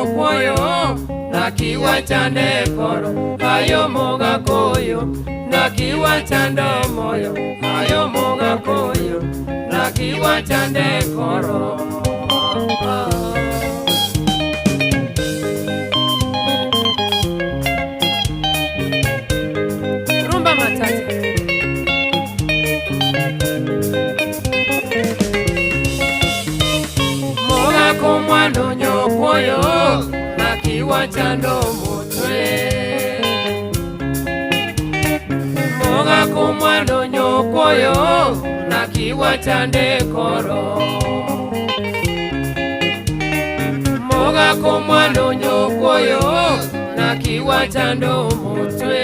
Okwoyo, naki gwachanda ekoro, aye omogaka oyo, naki gwachanda omoyo, aye omogaka oyo, naki gwachanda ekoro. Rumba matata. Mogaka omwana onye okwoyo naki gwachanda omotwe Mogaka omwana onye okwoyo naki gwachanda ekoro Mogaka omwana onye okwoyo naki gwachanda omotwe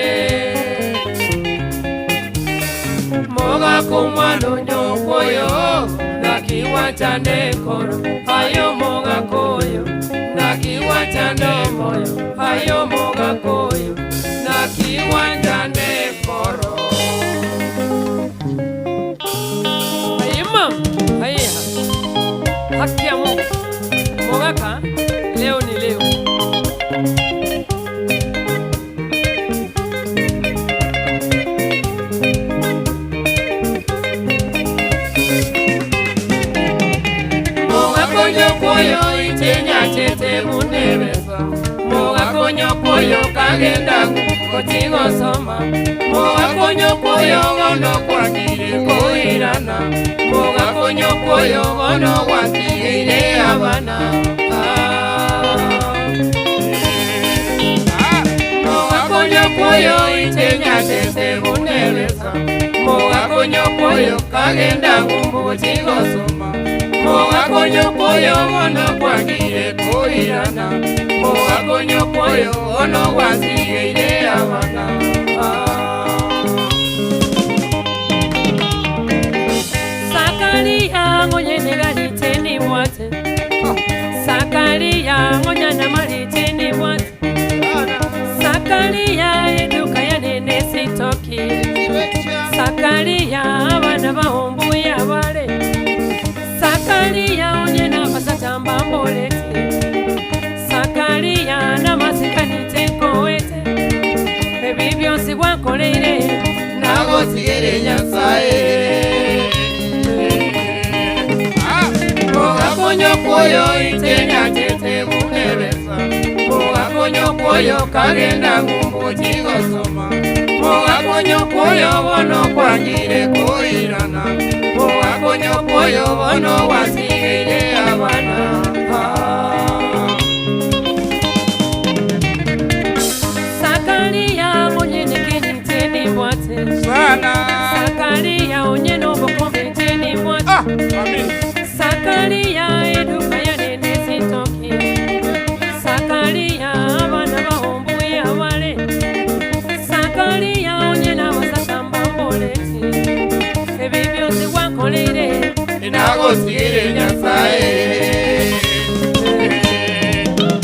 Mogaka omwana onye okwoyo naki gwachanda enkoro aye omogaka oyo naki gwachanda omoyo aye omogaka oyo naki gwachanda enkoro Aye mama aye haki ya Mungu mogaka leo ni leo. Mogakonyokoyo ichenachete bunebesa mogakonyokoyo kagenda gochigosoma mogakonyokoyo bono kwangire koirana mogakonyokoyo bono gwatigeire abana Mogakonyokoyo ichenachete bunebesa mogakonyokoyo kagenda gochigosoma mogakonyokoyo bono kwangire koirana mogakonyokoyo bono gwasigeire abana Sakaria ng'onye negarite nibwate Sakaria ng'onya namarite nibwate Sakaria eduka yanene sitoki Sakaria abana bahombuya bale Sakaria onye nabasacha mbambolete Sakaria namasikanite nkowete Ebi byonsi gwankoleire nagotigere Nyasaye Mogakonyokoyo itenyachete bunebesa Mogakonyokoyo kagenda ng'umbu chigosoma Mogakonyokoyo bono kwangire koirana Mogakonyokoyo bono gwasigeire abana Sakaria onyene kenite nibwate Sana. Sakaria onyene obokombe nibwate Ah, mami. Sakaria eduka yanene sitoki Sakaria abana bahombuya bale Sakaria onyene abasasa mbamboleti Ebi byonsi gwankoleire Nagotigire Nyasaye.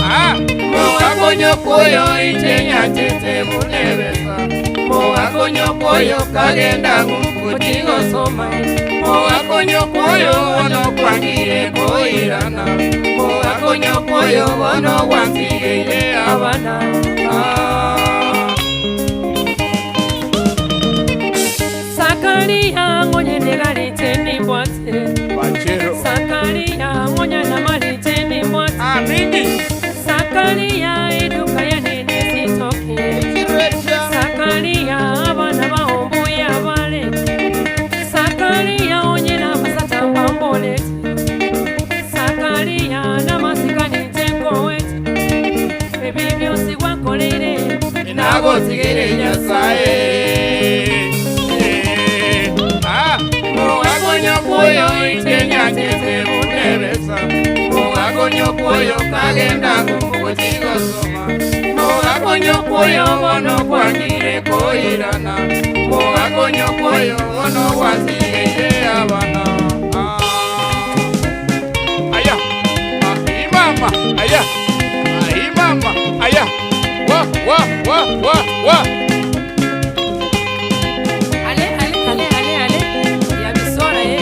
Ah, Mogakonyokoyo ichenachete bunebesa Mogakonyokoyo kagenda ng'umbutigosoma Mogakonyokoyo bono kwangire koirana Mogakonyokoyo bono gwansigeire abana Sakaria ng'onye negarite nibwate Pachero. Sakaria ng'onya namarite nibwate Ah, mingi. Sakaria eduka yanene sitoki Sakaria abana bahombuya bale Sakaria onye n'abasata mbambolete Sakaria n'amasikanite nkowete Ebi byonsi gwankoleire Nagotigire Nyasaye. Ah, Mogakonyokoyo itenyachete bunebesa Mogakonyokoyo kagenda ng'umbuchigosoma Mogakonyokoyo bono kwangire koirana Mogakonyokoyo bono gwasigeire abana ah. Aya. Ahi mama. Aya. Ahi mama. Aya. Wa wa wa wa wa. Ale ale ale ale ale ya bisora ye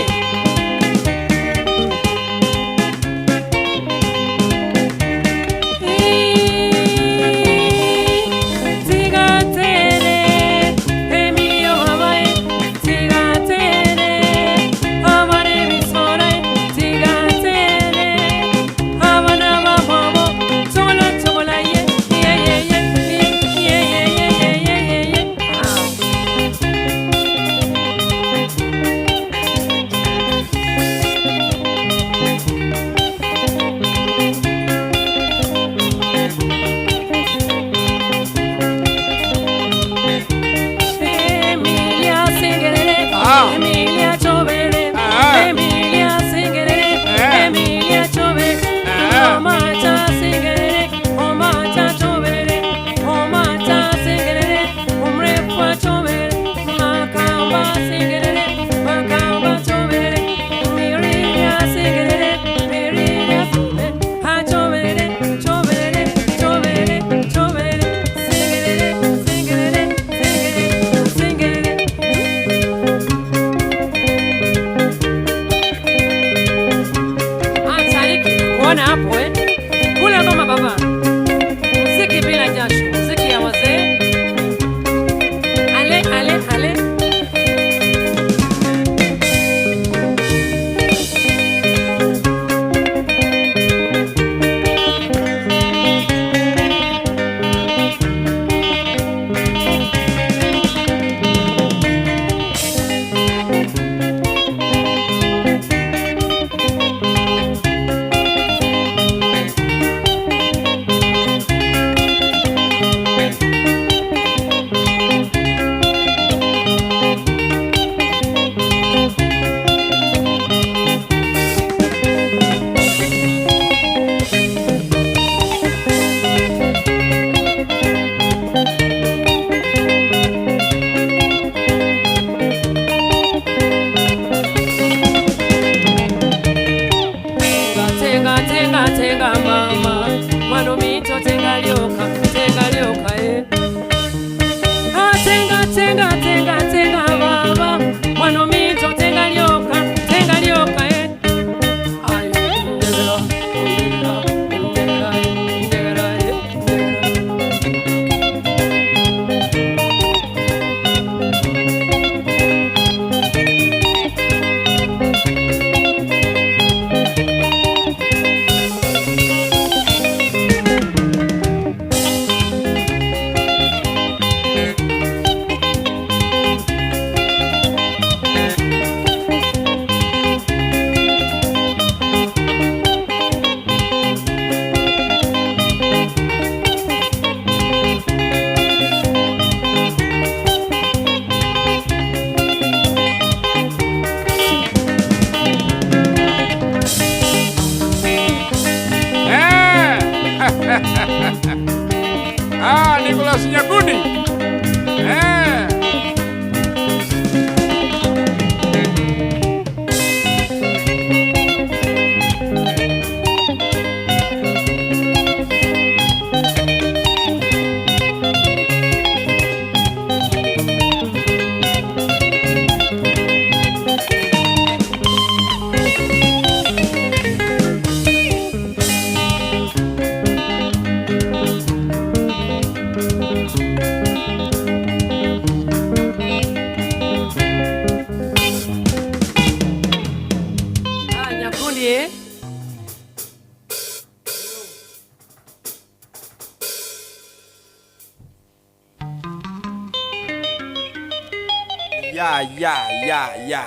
Ya ya ya ya.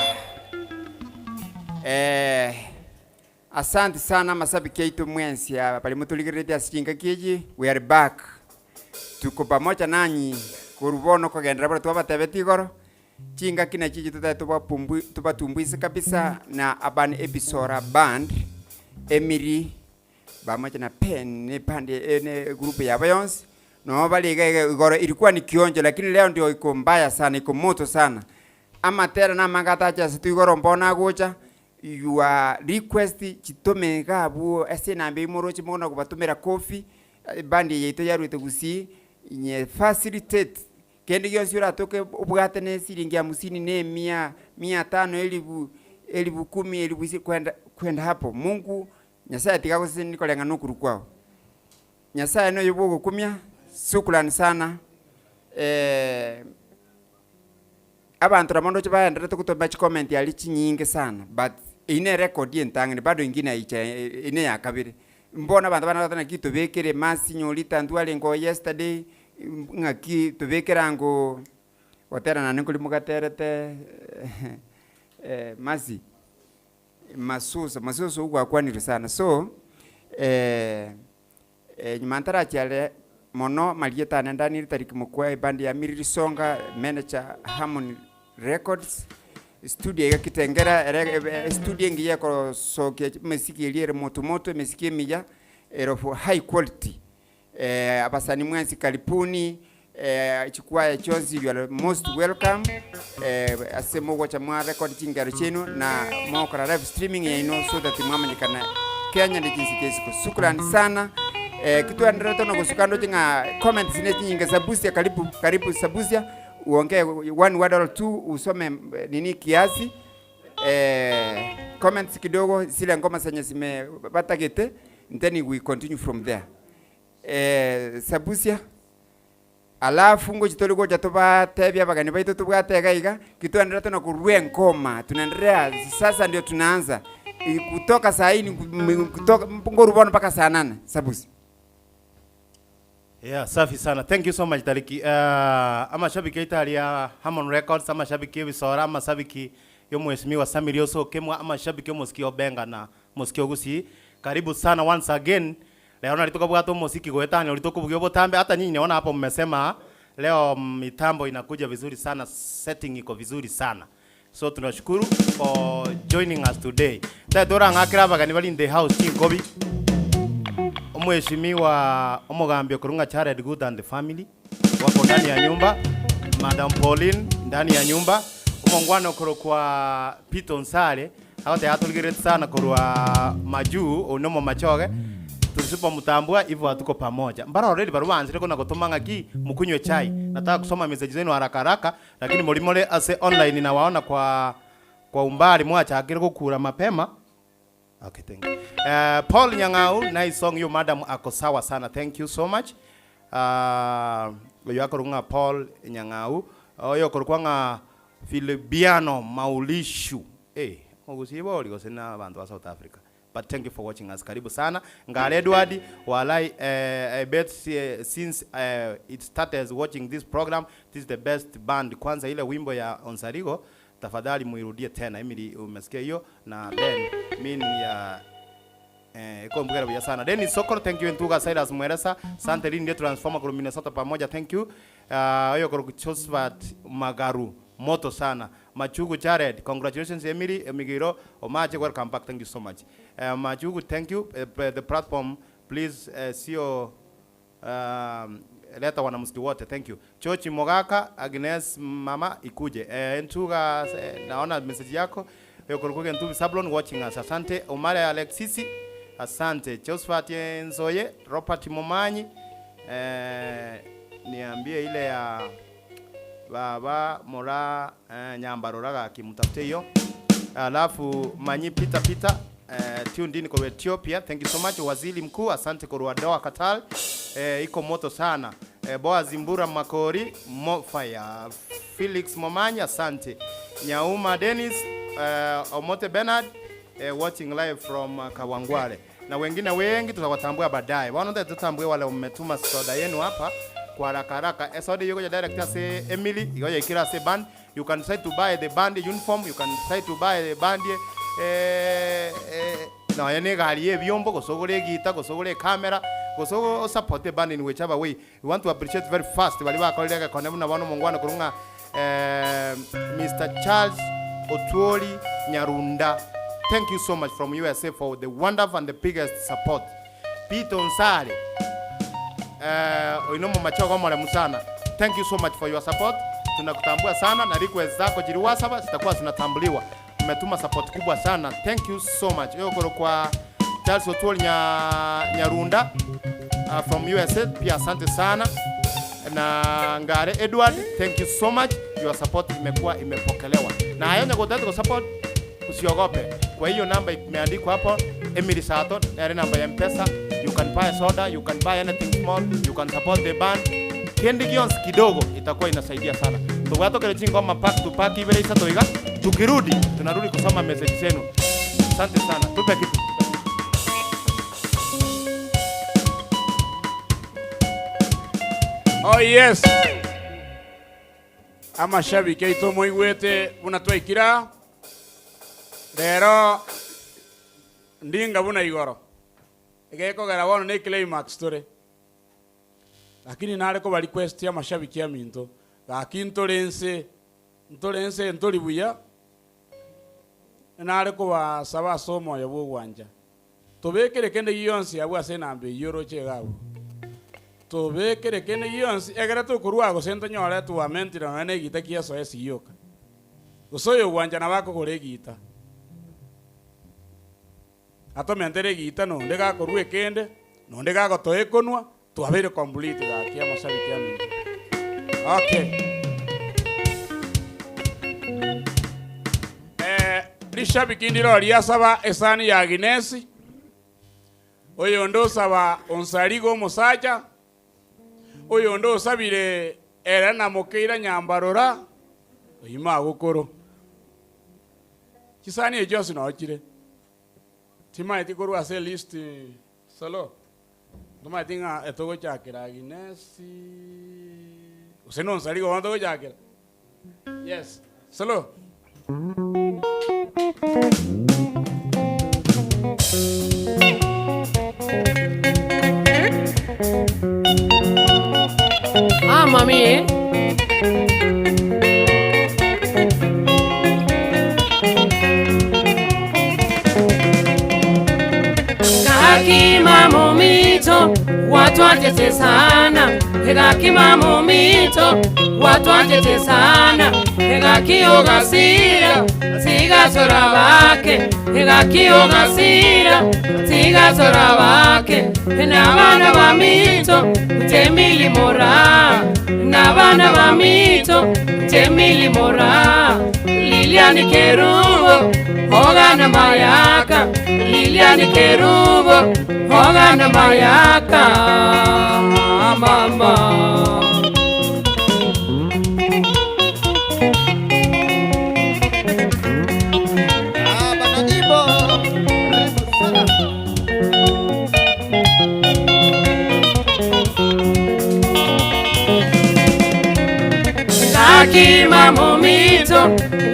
Eh, asante sana amasabiki aito mwensi aba bari motorigereretie ase chingaki echi, we are back. Tuko pamoja nanyi korwa bono kogenderera buna twabatebetie igoro, chingaki nachio echi totagete tobapumbui tobatumbuise kabisa na Urban Ebisora Band, Emiri Bamoche na pen ne band ne group yabo yonsi noo bare iga iga igoro ilikuwa ni kionjo lakini leo ndio iko mbaya sana iko moto sana amatera namange atache ase igoro mbono agocha your request chitome iga abwo ase enamba eywo moroche mono kobatomera kofi eband eye yaito yaruete gusii inye facilitate kende gionsi oratoke obwate ne esiringi hamsini na emia, mia tano elifu, elifu kumi elifu isi kwenda kwenda hapo Mungu Nyasaye tiga agosesenie koreng'ana nokorwa kwao. Nyasaye noyo bw'ogokumia, shukrani sana eh, abanto nabo ndoche baenderete gotoma chicomment aria chinyinge sana but eyio ne erecord entang'ani bado ingine aicha eyio ne ya kabere. Mbono abanto bande bagoteba naki tobekere masi nyorita ntwarenge oo yesterday, ng'aki tobekere ango gotera naende nkori mogaterete masi. Masusa, masusa okwo gwakwanirwe sana so eh, nyuma ntarachia are mono marieta ane Daniel Tariki Mokua eband ya Miriri Songa manager Harmony Records studio iga Kitengela ere estudio engiya ekosokia emesiki eria ere moto moto emesiki emiya ere of high quality Abasani mwensi karibuni, chikwaya chionsi you are most welcome ase mogocha mwa record chingero chiaino na mogokora live streaming yaino so that mwamanyekana Kenya ne chinse chia isiko. Shukrani sana. Kitwenderete na gosuka ndoche ng'a comments ne chinyinge Sabusia karibu karibu Sabusia uongee one word or two usome nini kiasi comments kidogo zile ngoma zenye zime batagete then we continue from there. Eh, Sabusia, alafu ngochi tori gocha tobatebie abageni baito tobwate iga iga, ki twaenderete na korwa enkoma, tunaendelea sasa ndio tunaanza kutoka saa hii ni kutoka nkorwa bono mpaka saa nane, Sabusia. Yeah, safi sana. Thank you so much Tariki. Uh, amashabiki aito aria Harmon Records, amashabiki ebisora, amashabiki y'omweshimiwa Samiri Osokemwa, amashabiki omosiki o Benga na mosiki o Gusii. Karibu sana once again. Lero nari tokobwata omosiki goetania oria tokobugia obotambe hata nyinyi naona hapo mmesema leo mitambo inakuja vizuri sana, setting iko vizuri sana. So tunashukuru for joining us today. Tari torang'akere abageni bari in the house chinkobi. Omweshimiwa omogambi okorwa ng'a Jared Good and the family wako ndani ya nyumba, Madam Pauline ndani ya nyumba, omongwana okorokwa Peter Onsare agoteba atorigereti sana korwa majuu oyio nomomachoge tusipomtambua hivyo hatuko pamoja. Mbaro already barabwo baanchire kona gotoma ng'aki mokunywe chai. Nataka kusoma message zenu haraka haraka lakini mori more ase online nawaona kwa kwa umbali mwachakire gokura mapema. Okay, thank you. Uh, Paul Nyang'au, nice song you madam ako sawa sana. Thank you so much. Uh, oyo akorokwa ng'a Paul Nyang'au, oyo okorokwa ng'a Filibiano Maulishu. Eh, mogusii bori gose na abanto ba South Africa. But thank you for watching us. Karibu sana. Ngare Edward, walai eh, I bet since eh, it started watching this program, this is the best band. Kwanza ile wimbo ya Onsarigo, tafadhali muirudie tena. Emily umesikia hiyo na Ben min ya eh, ikombugera buya sana. Dennis Sokoro, thank you. Ntuga Cyrus Mweresa, Sante Linde Transformer kuru Minnesota pamoja, thank you. Uh, oyo kuru Josephat Magaru, moto sana. Machugu Jared, congratulations Emily Emigiro, Omache, welcome back, thank you so much. Uh, Machugu, thank you. Uh, the platform, please, uh, sio um, leta wanamuziki wote, thank you. Chochi Mogaka, Agnes mama ikuje. Eh, Ntuga, eh, naona message yako. Yokorukuge Ntubi Sablon watching us. Asante. Omare Alexisi, asante. Josephat Nzoye, Robert Momanyi, eh, niambie ile ya baba mora eh, nyambarora gaki mutafute hiyo. Alafu Manyi Peter Peter eh, tuned in kwa Ethiopia. Thank you so much. Waziri Mkuu, asante kwa Doha Qatar. Eh, iko moto sana. Eh, Boaz Mbura Makori Mofaya. Felix Momanya, asante. Nyauma Dennis, eh, Omote Bernard eh, watching live from uh, Kawangware. Na wengine wengi tutawatambua baadaye. Bwana tutambue wale mmetuma soda yenu hapa kwa haraka haraka. Esoda iyo gocha direct ase Emily, igocha ikira ase band. You can decide to buy the band uniform, you can decide to buy the band eh, eh, nonya na egari ya ebiombo, gose ogore egita, gose ogore ecamera, gose o support eband in whichever way. We want to appreciate very fast baria bakorire egekone buna bono omongwana korwa ng'a Mister Charles Otwori Nyarunda, thank you so much from USA for the wonderful and the biggest support. Peter Onsare, oino omomachogo omoremu sana, thank you so much for your support, tunakutambua sana na request zako chiri wasaba zitakuwa zinatambuliwa, umetuma support kubwa sana, thank you so much. Oyo okorokwa Charles Otwori Nyarunda from USA pia asante sana na Ngare Edward thank you so much your support imekuwa imepokelewa na aye onye gotete go support usiogope kwa hiyo namba imeandikwa hapo Emily Sato nere namba ya mpesa you can buy soda you can buy anything small you can support the band kende gionsi kidogo itakuwa inasaidia sana tobwatokere chingoma pack to pack ibere isato iga tukirudi tunarudi kusoma message zenu asante sana tupe kitu Oh yes. Amashabiki aito moigwete buna twaikire aa, rero ndinga buna igoro. Egekogera bono ne climax tore. Lakini nare koba request amashabiki aminto, gaki ntore nse, ntore nse ntori buya, nare kobasaba ase omoyo bwa ogwancha. Tobekere kende gionsi abwo ase enamba eyio oroche iga abwo. Tobekere kende gionsi, ekero tokorua gose ntonyore twamentire nonya na egita kiasoa esiyioka. Gose oyogwancha nabo akogora egita. Atomentere egita na onde gakorua ekende, na onde gagotoa ekonwa, twabeire complete gaki amashabiki aminto. Okay. Eh, rishabiki ndiro riasaba esani ya Guinness, oyonde osaba onsariga omosacha, oyonde osabire ere na mokeira nyambarora, oyio magokoro. Chisani echio chionsi noo chire. Timaeti korwa ase elist solo, ntomaeti ng'a etogochakera Aginesi, gose nonsariga bono togochakera. Yes, solo. Ah, mami, eh? Gaki mamomito watwanchete sana gaki mamomito watwanchete sana gaki ogasira tigasora bake gaki ogasira tigasora bake nabana bamito temilimora nabana bamito temilimora Lilian Kerubo Ogana Mayaka Lilian Kerubo Ogana Mayaka Mama Gaki mamomito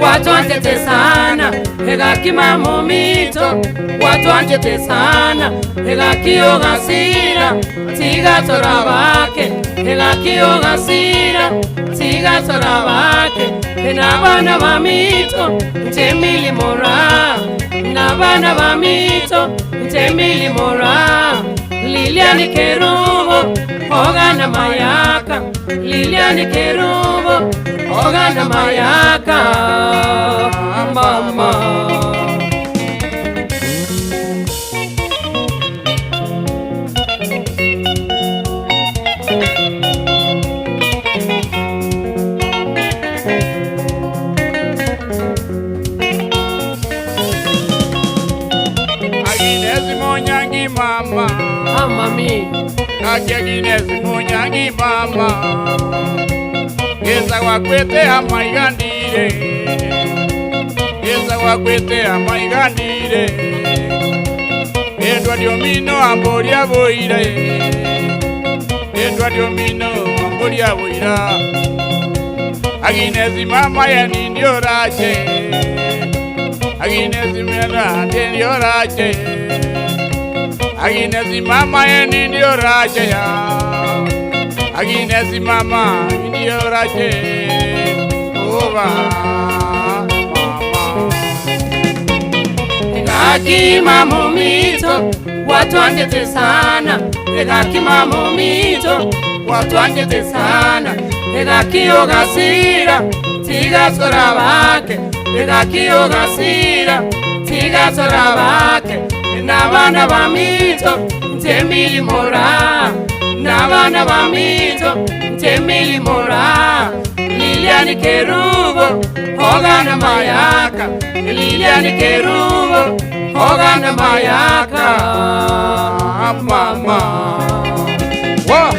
watwanchete sana gaki mamomito watwanchete sana gaki ogasira tigatora bake gaki ogasira tigatora bake nabana bamito ntemilimora nabana bamito ntemilimora Lilian Kerubo Ogana Mayaka Lilian Kerubo Ogana Mayaka Mama Agnes Monyangi mama. Ah, mami. Gaki Agnes Monyangi mama. Geza gwakwete amaigandire. Geza gwakwete amaigandire. Edward Omino amboria boira. Edward Omino amboria boira. Aginesi mama ya nindi orache. Aginesi mera nindi orache. Aginesi mama ya nindi orache ya. Aginesi mama nindi orache. Oba mama. Gaki mamumito watwanjete sana Gaki mamumito watwanjete sana Gaki ogasira tigasora bake Gaki ogasira tigasora bake N'abana bamito ntemilimora N'abana bamito ntemilimora Lilian Kerubo ogana mayaka Lilian Kerubo ogana mayaka Mama. Wa.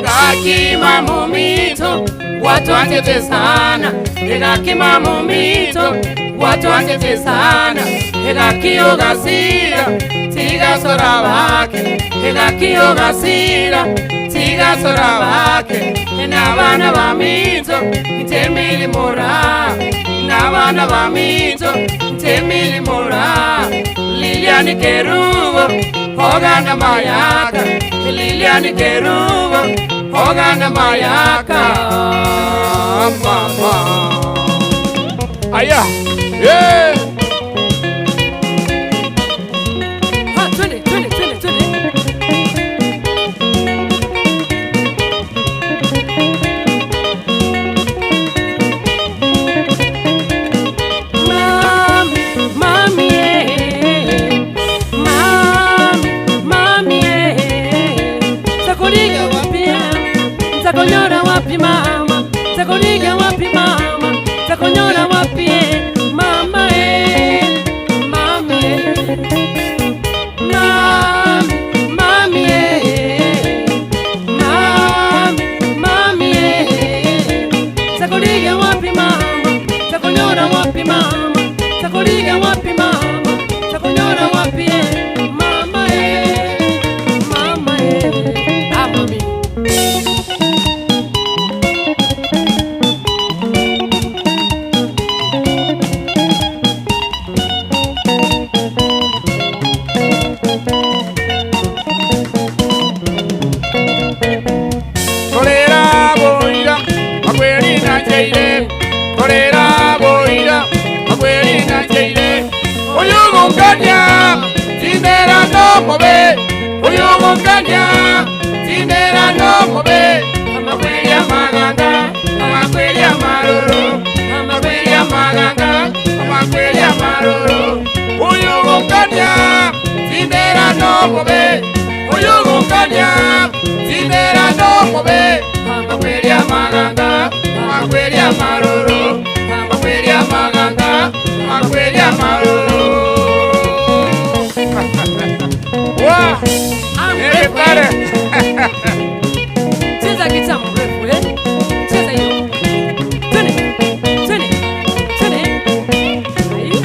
Gaki mamumito watwanjete sana Gaki mamumito watwanjete sana Gaki ogasira tigasora bake Gaki ogasira tigasora bake N'abana bamito ntemilimora N'abana bamito ntemilimora Lilian Kerubo ogana mayaka Lilian Kerubo ogana mayaka Mama. Aya. Yeah. Ha, twende twende twende twende. Mami, mami, eh. Mami, mami, eh. Nitakuliga wapi, eh? Nitakonyora wapi mama? Nitakuliga wapi mama? Nitakonyora wapi eh? Mama eh, mami eh. Mami, mami eh. Mami, mami eh. Nitakuliga wapi mama? Nitakonyora wapi mama? Nitakuliga wapi mama? Nitakonyora wapi eh? Mama eh, mama eh. Ah, mami. Torera boira, makweri na cheire. Torera boira, makweri na cheire. Oyugunganya, tindera no mobe. Oyugunganya, tindera no mobe. Amakweri amaganga, amakweri amaroro. Amakweri amaganga, amakweri amaroro. Oyugunganya, tindera no mobe. Oyugunganya, tindera no mobe. Amakweri amaganga, amakweri amaroro. Amakweri amaganga, amakweri amaroro. Wa! Ah, Eh, pare. Cheza kitamu mrefu eh? Cheza hiyo. Twende. Twende. Twende. Ayu.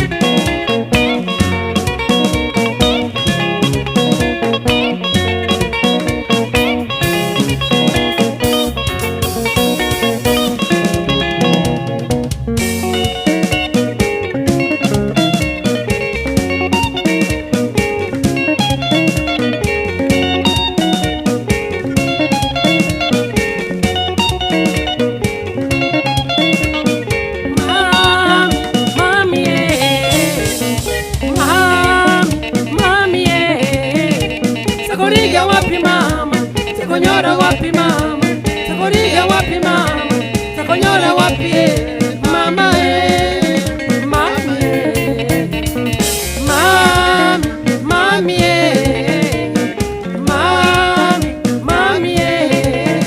Mami, mami, eh. Mami, mami, eh. Sakoriga wapi mama? Sakonyora wapi mama? Sakoriga wapi mama? Sakonyora wapi eh? Mama eh. Mami eh. Mami, mami eh. Mami, mami eh.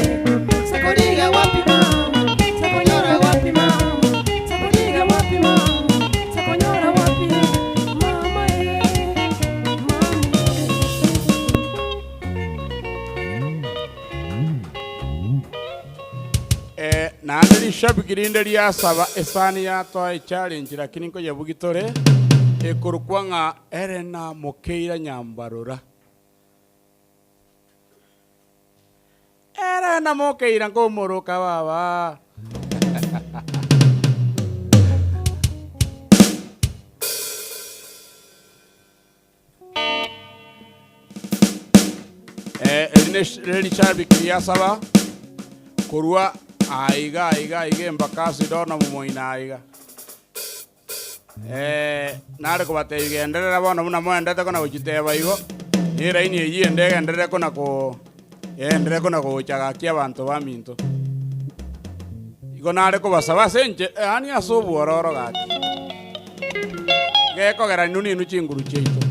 Sakoriga wapi mama? Sakonyora wapi mama? Sakoriga wapi mama? Sakonyora wapi mama eh? Mami eh. Naende rishabiki rinde riasaba esani yatoa echallenge lakini nkoyebugia tore, ekorokwa ng'a Helena Mokeira Nyambarora. Helena Mokeira nkomoroka baba. Eh, eri ne rishabiki riasaba korwa aiga aiga aiga embaka ase Dona momoino aiga. Eh, nare kobatebia genderera bono buna moendete kona gochiteba igo, na eraini eyio ende egenderere kona ko egenderere kona gocha gaki abanto baminto. Igo nare kobasaba ase inche, yaani ase obwororo gaki, gekogera inwe ninwe chinguru chiaito.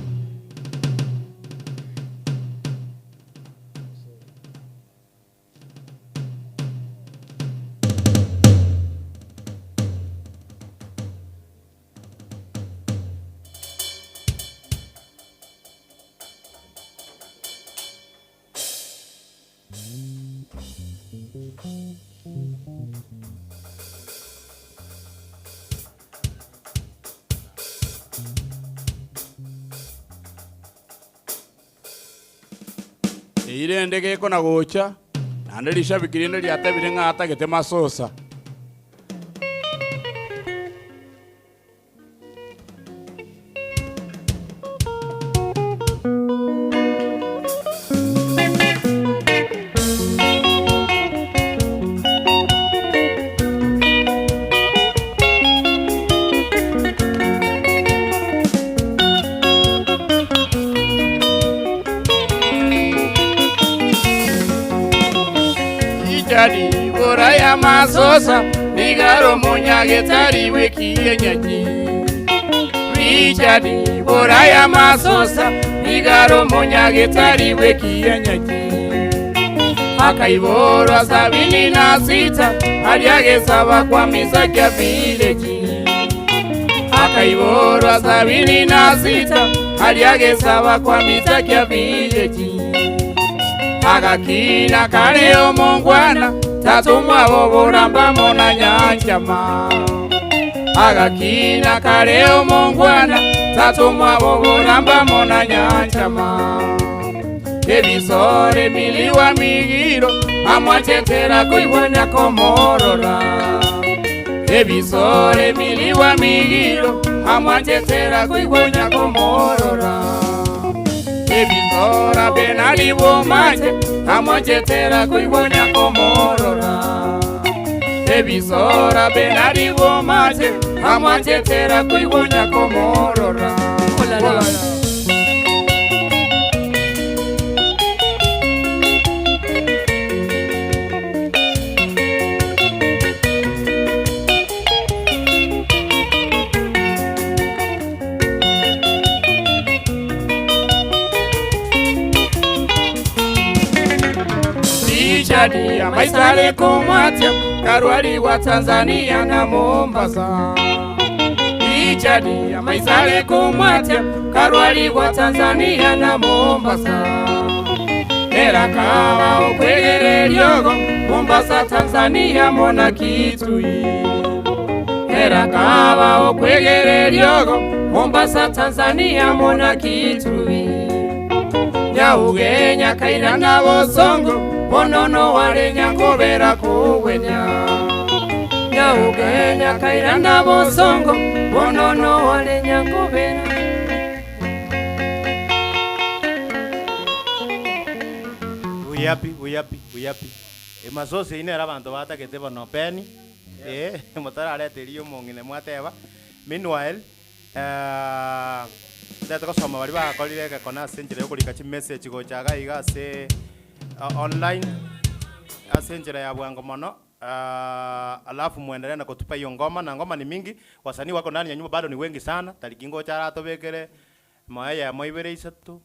Eyio rende gekona gocha, naende rishabiki rinde riatebire ng'a atagete masosa. Richard Boraya Masosa nigaro munyagetari w'ekienyeji Richard Boraya Masosa nigaro munyagetari w'ekienyeji akaiborwa 76 aliagesaba kwa Misaki village akaiborwa 76 aliagesaba kwa Misaki village agakina kare omongwana tatumwa boboramba mona nyanchama agakina kare omongwana tatumwa boboramba mona nyanchama ebisore miliwa migiro amwachetera kuibonya komorora ebisore miliwa migiro amwachetera kuibonya komorora ebisora benali bomache amwachetera kuibonya komorora ebisora benali bomache amwachetera kuibonya komorora. Olala. Richard amaisale kumwatya karwaliwa Tanzania na Mombasa. Richard amaisale kumwatya karwaliwa Tanzania na Mombasa. Era kawa okwegere lyogo Mombasa Tanzania mona Kitui. Era kawa okwegere lyogo Mombasa Tanzania mona Kitui. Nyaugenya kaina na bosongo bonono wale nyangobera kuwenya. Nyaugenya kaina na bosongo bonono wale nyangobera. We happy, we happy, we happy. Emasosi ine era abanto batagete bono peni. Eh, motarareteria omong'ina mwateba. Meanwhile, eh, ndete gosoma baria bakorire egekone ase enchera ya okorika chimessage gocha iga iga ase online ase enchera ya bwango mono. Alafu muendelee na kutupa hiyo ngoma na ngoma ni mingi. Wasanii wako ndani ya nyumba bado ni wengi sana. Tariki ngocha aratobekere moya eyemo ibere isato.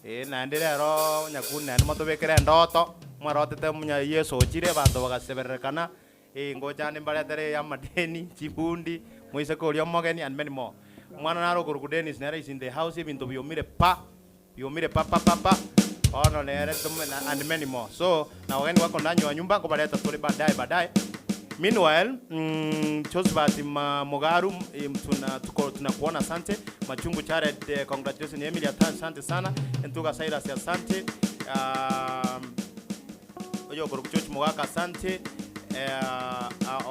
Eh, naende rero nyakundi naende motobekere endoto, mwarotete munya Yeso ochire abanto bagasebererekana, eh, ngocha ande mbaretere ya amadeni, chibundi, moiseke oria omogeni and many more. Omwana naro okorokwa Dennis nere is in the house ebinto biomire pa, biomire pa pa pa pa, bono nere tome and many more. So, na wageni wako ndani ya nyumba nkobareta tore baadaye baadaye. Meanwhile, Josephat Mugaru, tuna tuko tunakuona asante. Machungu Jared, congratulations Emily, asante sana. Ntuga Cyrus, asante. Oyo okoroku George Mogaka, asante.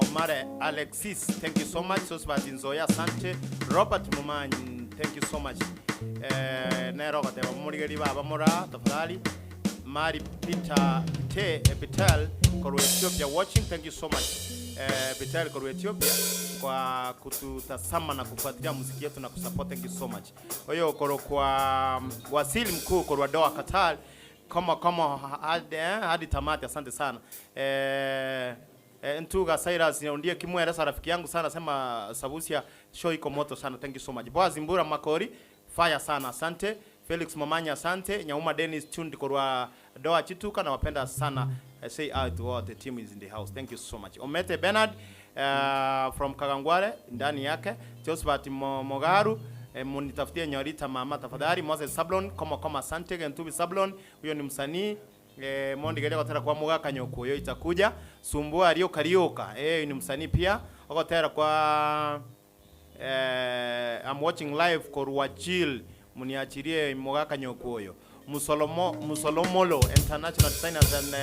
Omare Alexis, thank you so much. Josephat Nzoya, asante. Robert Mumanyi, thank you so much. Nere ogoteba momorigererie baba moraa tafadhali. Mari Peter Pite, Pitel korwa Ethiopia watching, thank you so much Pitel korwa Ethiopia kwa kututazama na kufuatilia muziki yetu na kusupport, thank you so much. Oyo okorokwa Wasili Mkuu korwa Doha Qatar, koma koma hadi, hadi tamati, asante sana. Ntuga Cyrus ndiye kimweleza rafiki yangu sana, sema Sabusia show iko moto sana, thank you so much. Boaz Mbura Makori fire sana, asante. Felix Mamanya asante. Nyauma Dennis Chundi korwa Doha Chituka nawapenda sana. I say hi to all the team is in the house. Thank you so much. Omete Bernard from Kagangware ndani yake. Josephat Mogaru munitafutie Nyorita mama tafadhali. Moses Sablon koma koma asante. Gentubi Sablon huyo ni msanii mondigeria gotera kwa mugaka nyokuyo itakuja. Sumbua Ario Karioka ni msanii pia ogotera kwa I'm watching live korwa Jill muniachirie mugaka nyokuoyo. Musolomo Musolomolo International Designers and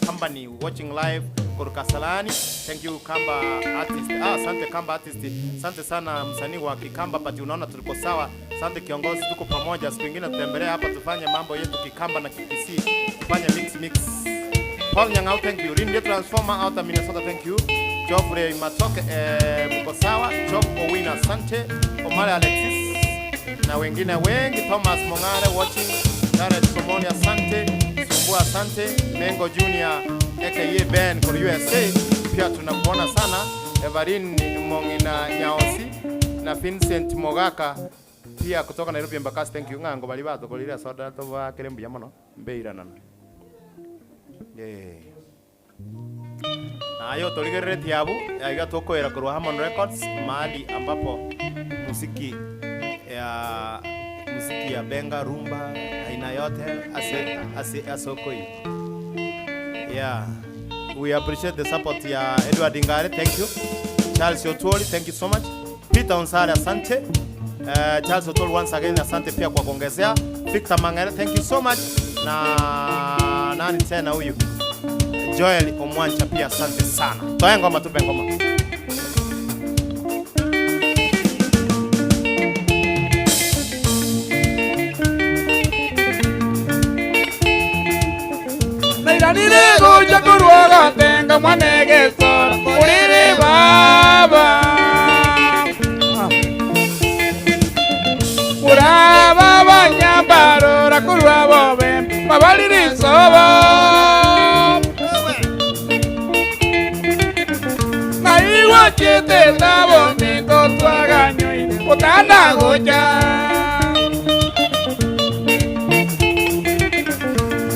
Company watching live korwa Kasarani. Thank you Kamba artist. Ah, asante Kamba artist. Asante sana msanii wa Kikamba but unaona tuliko sawa. Asante kiongozi, tuko pamoja. Siku nyingine tutembelea hapa tufanye mambo yetu Kikamba na Kikisii. Tufanye mix mix. Paul Nyang'au, thank you. Rinde Transformer out of Minnesota, thank you. Geoffrey Matoke, mko sawa. Job Owina, asante. Omar Alexis na wengine wengi. Thomas Mong'are watching. Jared Somoni, asante. Sumbua, asante. Mengo Junior aka Ben kwa USA, pia tunakuona sana. Evarin Mong'ina Nyaosi na Vincent Mogaka pia kutoka Nairobi Embakasi, thank you. Ng'ango bari batokorire soda tobakere mbuya mono mbeiranana. Yeah. Naye otorigereretie abwo, aiga tokoera korwa Harmon Records, mahali ambapo muziki ya muziki ya benga, rumba, aina yote ase ase ase okoigwa. Yeah. We appreciate the support ya Edward Ngare, thank you. Charles Otuoli, thank you so much. Peter Onsare, asante. Charles Otuoli once again, asante pia kwa kuongezea. Victor Mangere, thank you so much. Na nani tena huyu? Joel Omwancha pia asante sana. Toa ngoma, tupe ngoma. Nairanire gocha korwa gatenga mwane gesora orere baba Kuraba banyambarora kurwa bobe mabarire isobo Naiwachete nabo minto twaganyoire otana gocha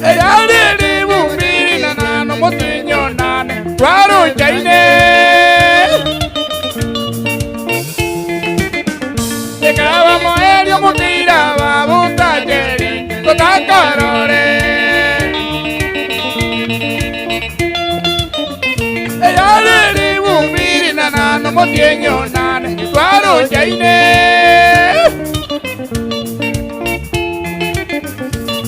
Eyariri bumbiri na nano mutinyo nane twaruchaine Ekaba moerio mutira babutajeri totakarore Eyariri bumbiri na nano mutinyo nane twaruchaine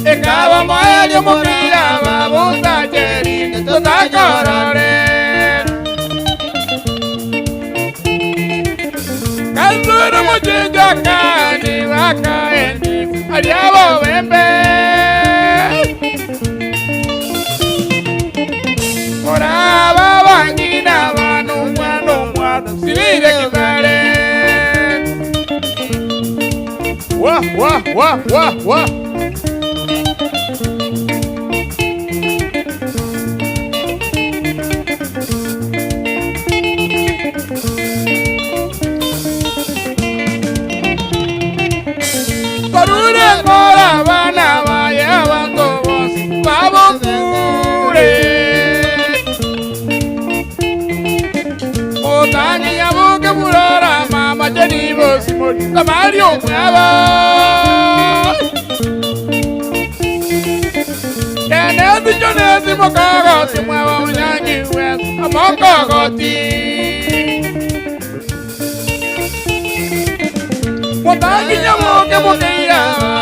Ekaba moerio mutira babutajeri totakarore Kazuru mujinja kani wakaendi aliabo wembe Oraba bangina banu mwana mwana sibire kibale Wa wa wa wa wa Korure kora bana baye abantu bose babukure Otani yabuke burora mama jeni bosi muri kamari omwaba Kenezi jonezi mukagoti mwaba munyangi wes amokogoti. Mukeira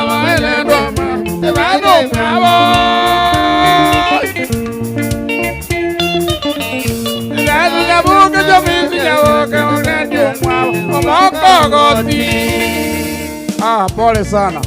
baba omwabo. Nyabuke jomisi nyaboke onendi omwabo omokogoti. Ah, pole sana.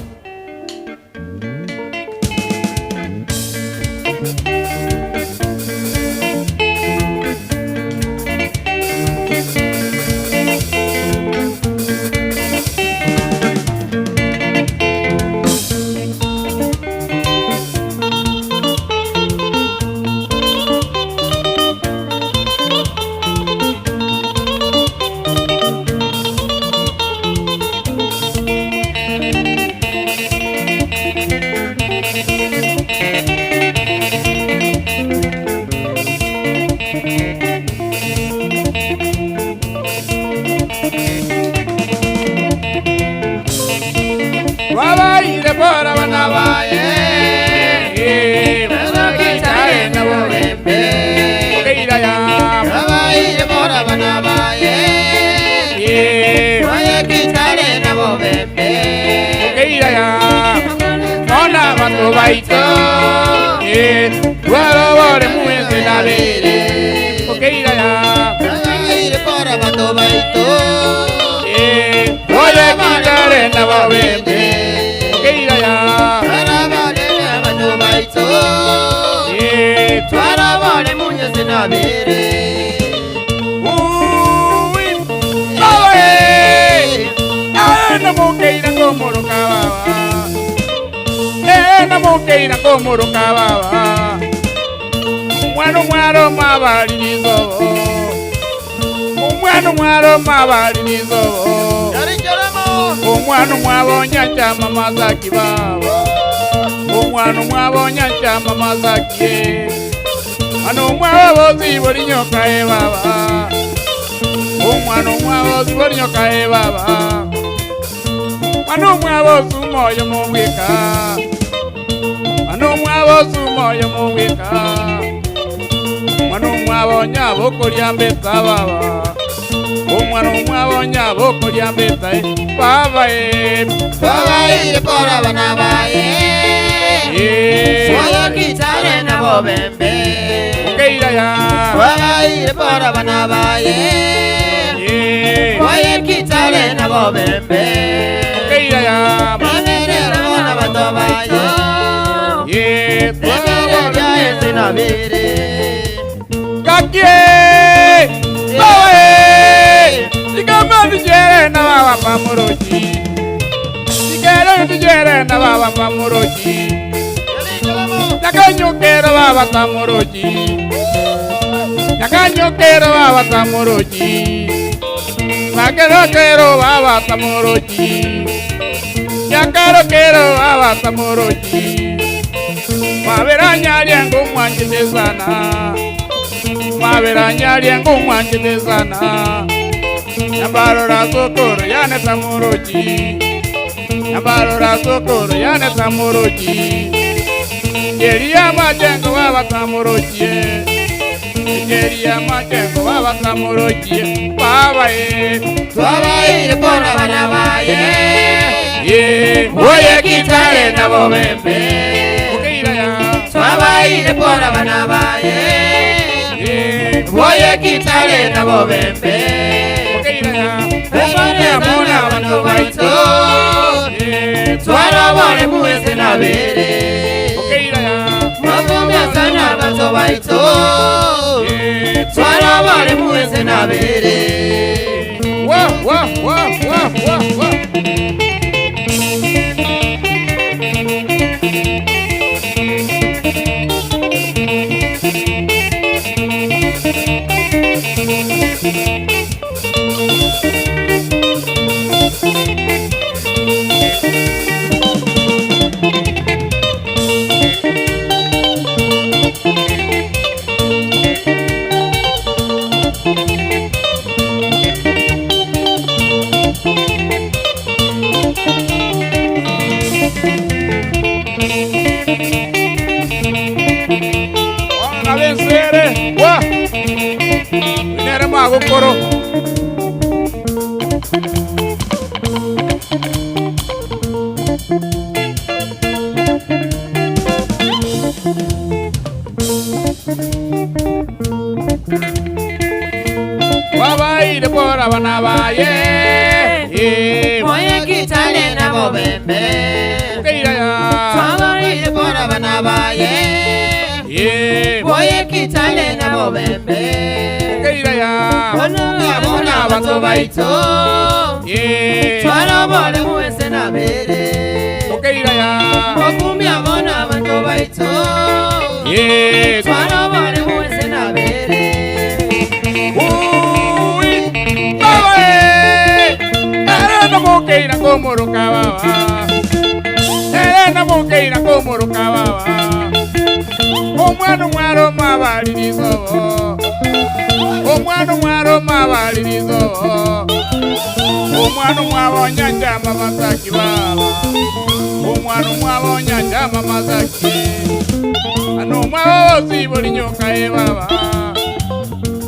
Babaire bora bana baye. Okeira ya. Babaire bora bana baye. Bayekitare nabo bembe. Okeira ya. Ona bato baito. Warobore muenze na bere. Okeira ya. Babaire bora bato baito. Oyekitare nabo bembe. Okeira ya. Barabare bato baito. Twarabare munyeze na bere. Namukeira komoroka baba omwana omwaro mwabalirizobo omwana omwaro mwabalirizobo omwana omwabonya chama masaki baba omwana omwabonya chama masaki ano omwabo bosi nyoka e baba omwana omwabo bosi nyoka e baba mwana omwabo sumoyo mubwika mwana omwabo sumoyo mubwika mwana omwabo nyabo kolya mbeta baba omwana omwabo nyabo kolya mbeta e baba e Babaire bora bana baye. Bayekitare nabo bembe. Okeira ya. Babaire bora bana baye. Bayekitare nabo bembe. Okeira ya. Baberera bona bato baye. Ebere byaye sinabere. Kakie! Bawe! Ikama tujere na baba pamuroji. Ikere tujere na baba pamuroji. Nakanyokero baba tamuroji. Nakanyokero baba tamuroji. Nakero kero baba tamuroji. Yakaro kero baba tamuroji. Mabera nyariengo mwanjite sana. Mabera nyariengo mwanjite sana. Nyambarora sokoro yane tamuroji. Nyambarora sokoro yane tamuroji. Jeria majengo baba tamuroji. Jeria majengo baba tamuroji. Baba e. Babaire bora bana baye. Ye. Oye kitare nabo bembe. Okeira ya. Babaire bora bana baye. Oye kitare nabo bembe. Okeira ya. Ebare muna bato baito. Twarabare muweze na bere. Okeira ya. Mavumya sana bato baito. Twarabare muweze na bere. Wa wa wa wa wa wa. Wana bensere wa. Nere magukoro. Wabaire bora abana baye. Eh, Moye kitale na bobembe. Okeira ya. Twabaire bora abana baye. Eh, Moye kitale na bobembe. Okeira ya. Bona bona abanto baito. Eh, Twarobole muwese na bere. Okeira ya. Okumya bona abanto baito. Eh, Twarobole muwese na bere. Uy, baba eh. Ere no mokeira komoroka baba. Ere no mokeira komoroka baba. Omwana omwaro mwabalirizo. Omwana omwaro mwabalirizo. Omwana omwabonya njama masaki baba. Omwana omwabonya njama masaki. Ano omwabo siboli nyoka e baba.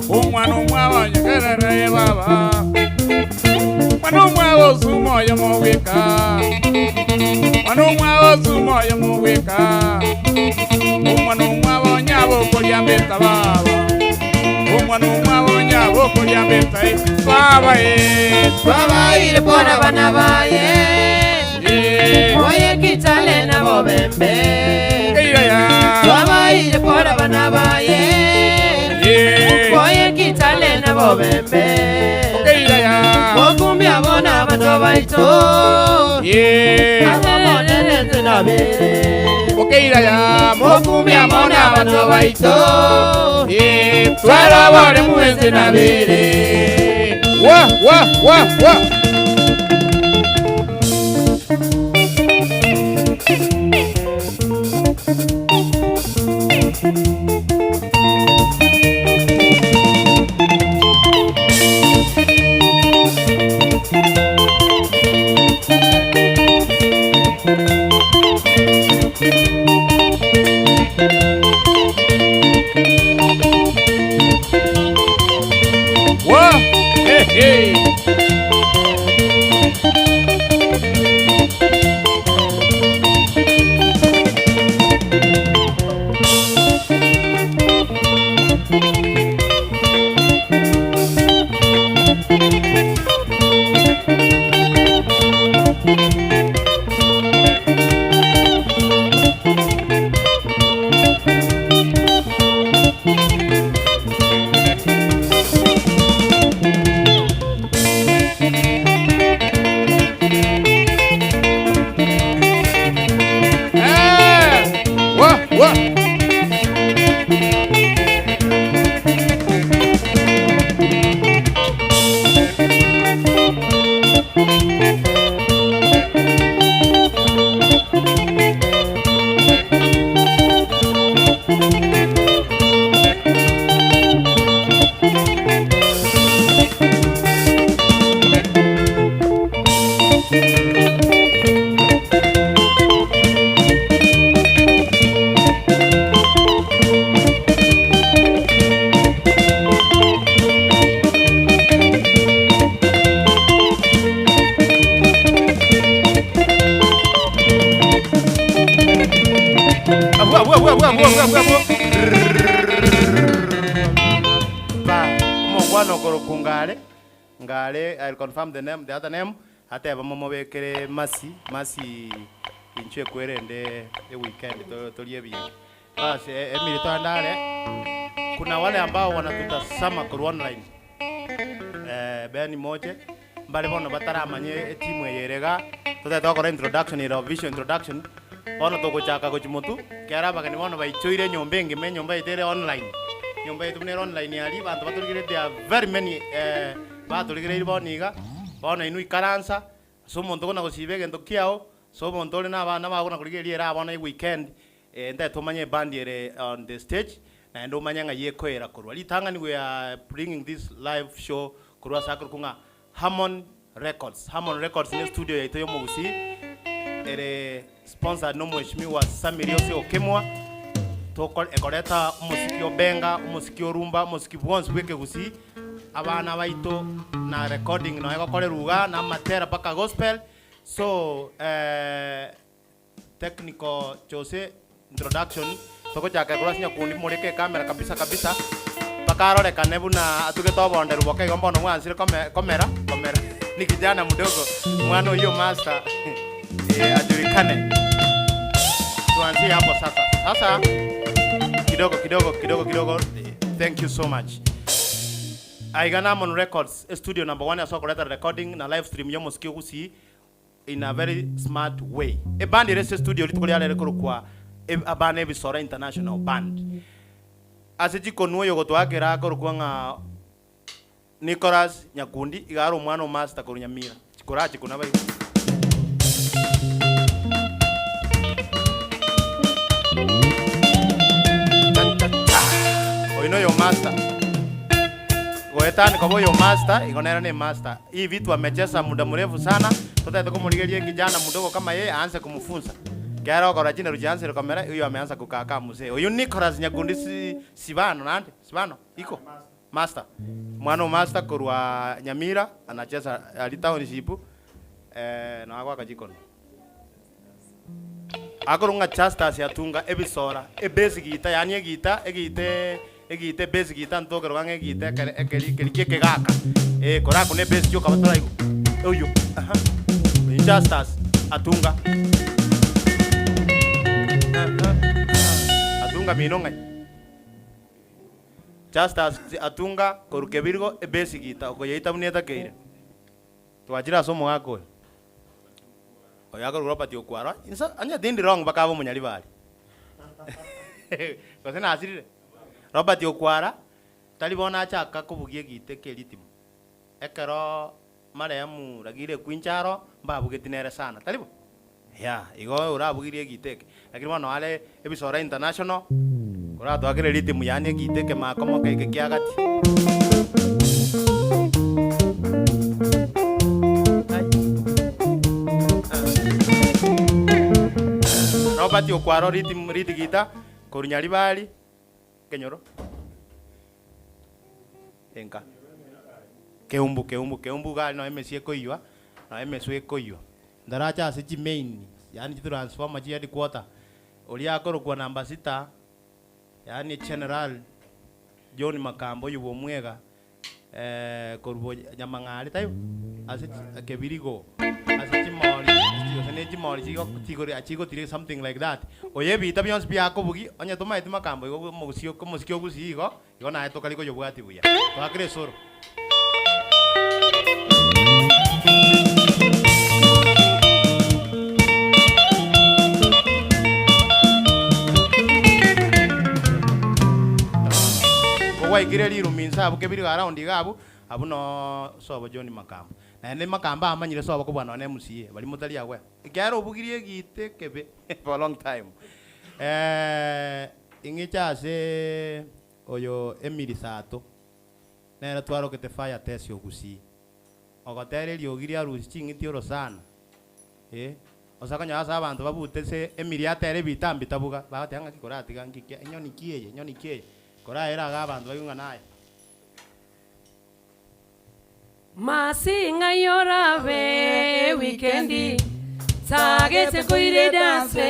Omwana omwabonye kerere baba. Mwana omwabo sumoyo moweka. Mwana omwabo sumoyo moweka. Omwana omwabo nyabo kolya mbeta baba. Omwana omwabo nyabo kolya mbeta e baba e. Twabaire bora abana baye. Eh, Moye kitale na bobembe. keira ya. Twabaire bora abana baye. Eh, Moye kitale na bobembe. keira ya. Okumya bona abanto baito. Eh, Ababonereze na bere. okeira ya. Okumya bona abanto baito. Eh, twarabore muwenze na bere. Wa wa wa wa. Wa. Hey hey. Eh. Wa wa. Abu, abu, abu, abu, abu, abu, abu, abu. Ba, omongwana okoroku ngare ngare I'll confirm the name the other name ateba momobekere masi masi inchwe kwerende e weekend to torie ebinto basi Emily twandare kuna wale ambao wanatutazama korwa online eh, Ben Moche mbare bono bataramanye etimu eye erega totete gokora introduction ere official introduction bono togochaka gochia motwe ekero abageni bono baichoire enyomba engima enyomba yaito ere online enyomba yaito buna ere online aria abanto batorigeretie there are very many eh, batorigereiri bono iga bono inwe ikaransa ase omonto okona gosiba egento kiago ase omonto ore na abana bago na korigereria ere abana eweekend eh, ntagete omanye eband ere on the stage naende omanye ng'ai ekoera korwa. Ritang'ani we are bringing this live show korwa ase akorokwa ng'a Harmon Records. Harmon Records ne estudio yaito ya omogusii ere sponsored na omweshimiwa Sammy Ose Okemwa toko ekoreta omosiki o benga, omosiki o rumba, omosiki bwonsi bwa ekegusii, abana baito na recording nonya egokorerwa igaa na amatera mpaka gospel, so technical Jose introduction. Togochaka korwa ase nyakundi moreke ekamera kabisa kabisa, mpaka arorekane buna atugete obonderu boke igo mbono bwansire kome komera komera ni kijana mdogo mwana oyio master eh ajulikane. Tuanzie hapo sasa. Sasa kidogo kidogo kidogo kidogo thank you so much. Aiga na Amon Records studio number one ase okoreta recording na live stream y'omosiki o Gusii in a very smart way. Eband ere ase estudio rituko ria rero ekorokwa Abana Ebisoro International Band. Ase chikonu oyo ogotoakera akorokwa ng'a Nicholas Nyakundi iga are omwana o master korwa Nyamira. Chikorache kona baigwe. Oyo noyo master. Goetani koba oyo master, igo nere ne master. Hii vitu amecheza muda mrefu sana, totagete komorigeria ekijana mdogo kama yeye aanze kumfunza. Kero okora chinderu chiansire komera, huyo ameanza kukaa kaa mzee. Oyo Nicholas Nyakundi si Sibano naende, Sibano iko? Master. Mwana o master korwa Nyamira anacheza aria township eh, nao agoaka chikono. Akorwa ng'a Justus Atunga ebisora, ebass guitar yaani egiita egiita egiita ebass guitar ntokeroka ng'a egiita ekere ekeri keri kia ekegaka eh korakune ebass chioka bataraigwa oywo aha oywo Justus Atunga aha Atunga mino ng'ai? Justus Atunga korwa Kebirigo ebass guitar okoyeita buna etakeire. Twachire ase omogaka oyo. Oyo akorokwa Robert Okwara, inse onye tindi wrong mpaka abe omonyaribari. Gose nasirire? Robert Okwara, tari bono achaka kobugia egita eke eritimo. Ekero marehemu Ragire Ekwincharo, mbabugeti nere sana, tari bo? Yeah, igo orabugirie egita eke. Lakini bono are Ebisora International, koratwakere ritimo yaani egita eke makomo eke kia gati. Robert Okwaro ritimo ritigita korwa Nyaribari, Kenyoro. Enka. Keumbu, keumbu, keumbu iga aria noo emesie ekoiywa, noo emeswa ekoiywa. Ndarache ase chimain, yaani chitransformer chi headquarter, oria akorokwa number sita, yaani General John Makamba oywo bwa Omwega, korwa Nyamang'are taibo? Ase chi Kebirigo, ase chimori gose ne chimori chigo chigori chigotira something like that. Oyo ebita bionsi biakobugia, onye tomaeti Makamba igo omogusii omosiki ogusii igo, Igo naye tokari koyobwatia buya. Toakere esoro. Kogwaikire rirumi inse abwo kebiri iga round iga abwo, abwo noo sobo John Makamba. Naende Makamba amanyire sobo kobua nonya na MCA, baria motari aware. Ekiagera obugirie egito ekebe for a long time. Ing'iche ase oyo Emily Sato, nere twarokete Fire Tesi o Gusii, ogotera eriogi ria Rusi ching'iti orosana, eh, ose konyora ase abanto babute ase Emily atere ebita mbitabuga, bagoteba ng'aki koratiga nki kia enyoni ki eye, enyoni ki eye, koraere iga abanto baigwe ng'a naye. Masi ng'ai orabe ewikendi Tagete koira edanse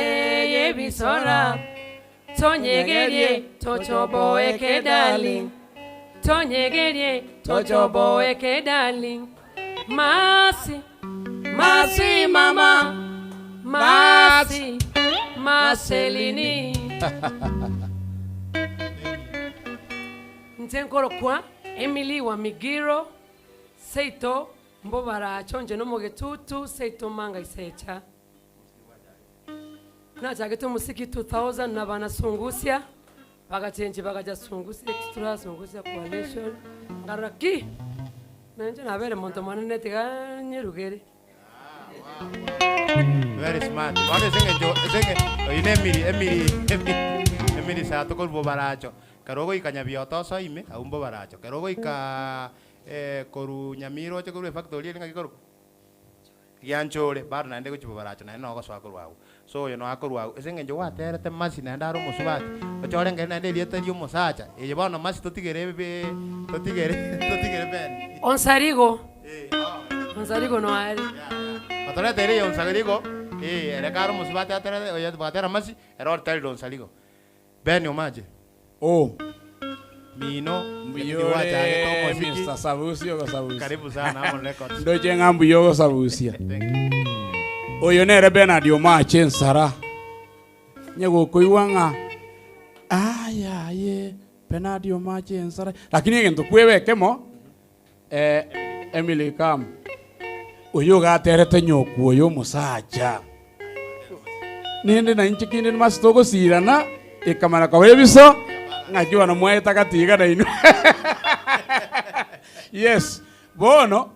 y'ebisora Tonyegerie tochoboeke darling Tonyegerie tochoboeke darling Masi, masi mama Masi, maselini Inche nkorokwa Emily wa Migiro, seito mbobaracho inche nomogetutu seito manga isecha. Nachagete omosiki 2000 na bana Sungusia bagachenchi bagacha Sungusia Extra, Sungusia Coalition, nkarora ki! Nainche nabere monto monene tiga nyerugere. Very smart. Bono ase eng'encho ase eng'e oyio na Emily Emily Emily Emily Sato korwa Bobaracho. Ekero ogoika Nyabioto osoe ime, abwo Mbobaracho. Ekero ogoikaaa korwa Nyamira oche korwa efactory eria ng'aki ekorokwa? Gianchore, bado naende gochia Bobaracho naende noo ogosoa korwa agwo. So oyo noo akorwa agwo. Ase eng'encho gwaterete Mercy naende are omosubati, ochore ng'ai naende erieta ria omosacha, eye bono Mercy totigere ebi totigere totigere Ben. Onsarigo, Onsarigo no are. Otoreteire eye Onsarigo, eh, ere kare omosubati aterete oyo bagatera Mercy, ere oterire Onsarigo. Ben Omache. Oh. Mino, Mbuya ore Mr. Sabusia ogosabusia. Karibu sana Amon Records. Ndoche ng'a mbuya ogosabusia. Thank you. Oyo nere Bernard Omache ensara. Onye gokoigwa ng'a aya aye Bernard Omache ensara. Lakini egento kweba ekemo eh, Emily Kam. Oyo ogaterete nyokwa oyo omosacha. Nende na inche kinde nimase togosirana, ekamana koba ebiso, ng'aki bono mwaeta gati iga nainwe. Yes, bono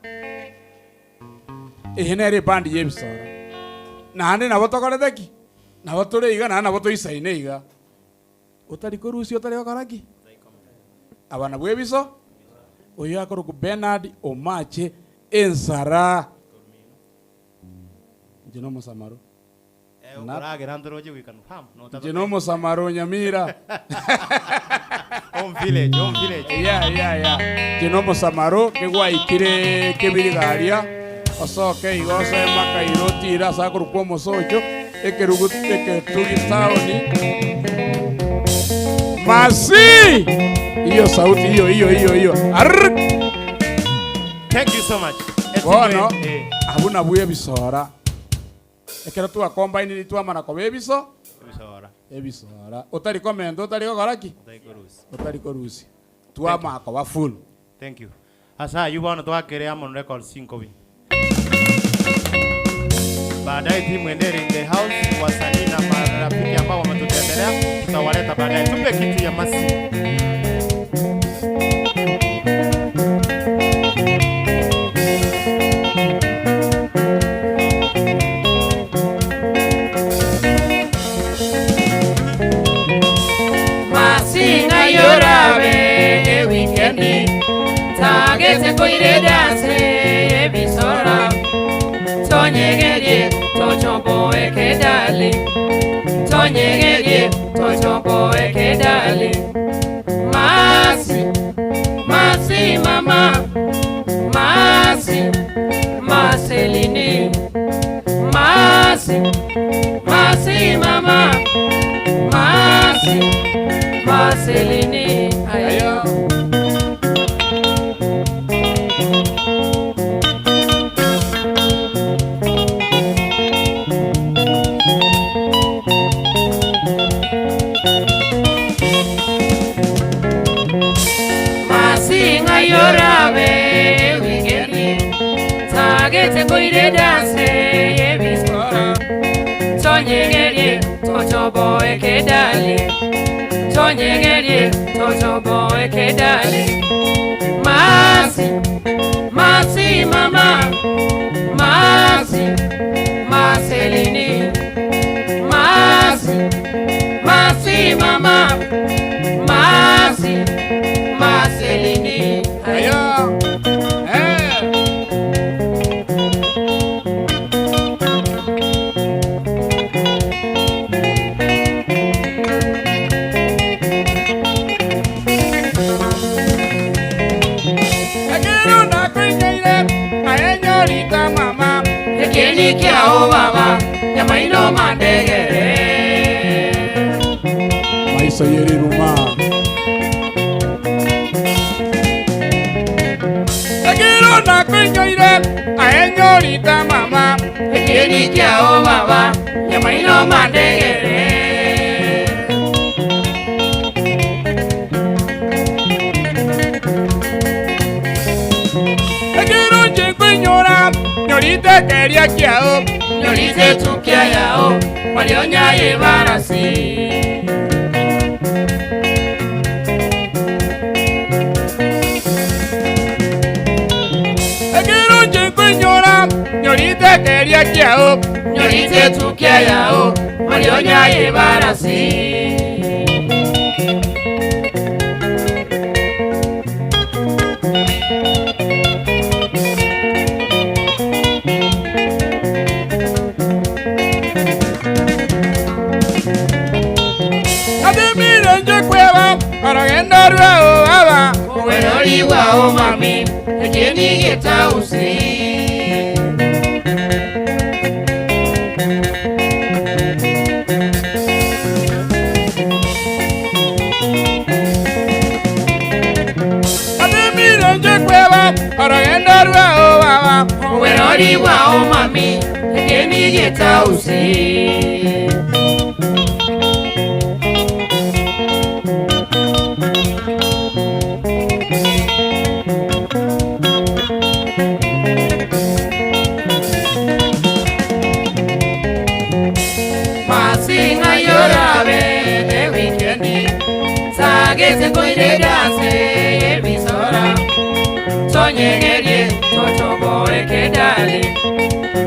eye nere ebandi y'ebisoro. Naende nabo tokorete ki? Nabo tore iga naende nabo toisaine iga. Otari korusia otari gokora ki? Aba nabwo ebiso, oyo akorokwa Bernard Omache ensara. Inche nomosamaro. Okoragera ntoroche goika Nufam. Inche nomosamaro Nyamira. Home village, home village. Yeah, yeah, yeah. Inche nomosamaro kegwaikire kebiriga aria osoke igo osoe mpaka iro otire ase akorokwa omosocho ekerugu eketugi town. Masi! Hiyo sauti hiyo hiyo hiyo hiyo. Arr! Thank you so much. Bono Eh. abwo nabwo ebisora. Ekero twakombainiri twamana koba ebiso Ebisora. ebisora. Otari komenta otari gokora ki? Otari korusia. Otari korusia. Twamanya koba full. Thank you. Ase ayio bono twakere Amon Records chinkobi. Baadaye timu ende ere in the house, wasanii na marafiki ambao wametutembelea tutawaleta baadaye. Tupe kitu ya masi. Masinga yorabe ewikendi tagete koire dance ebisora tonyegerie tochomboe kedali tonyegerie tochomboe kedali masi masi mama masi maselini masi masi mama masi maselini ayo. Masinga yorabe wikendi tagete koire dance yebiskora tonyegerie tochoboe kedali tonyegerie tochoboe kedali masi masi mama masi maselini masi masi mama masi maselini Ayo. Eh. Ekero nakoinyoire, aye nyorita mama. Ekeni kiao baba nyamaino mandegere Maiso yeriruma. Ekero nakoinyoire, aye nyorita mama. Ekeni kiao baba nyamaino mandegere Ekero nche nkoinyora, nyorite keria kiao. Nyorite tukia yao walionya yebarasi Ekero nche nkoinyora, nyorite keria kiao. Nyorite tukia yao walionya yebarasi Atemire nche kweba, orogendo rwao baba. Owerori wao mami ekeni getausi Nyorigwa omami ekeni getausi. Masinga yorabe ewikendi sagese koire dase ebisora tonyegerie totoboe kedali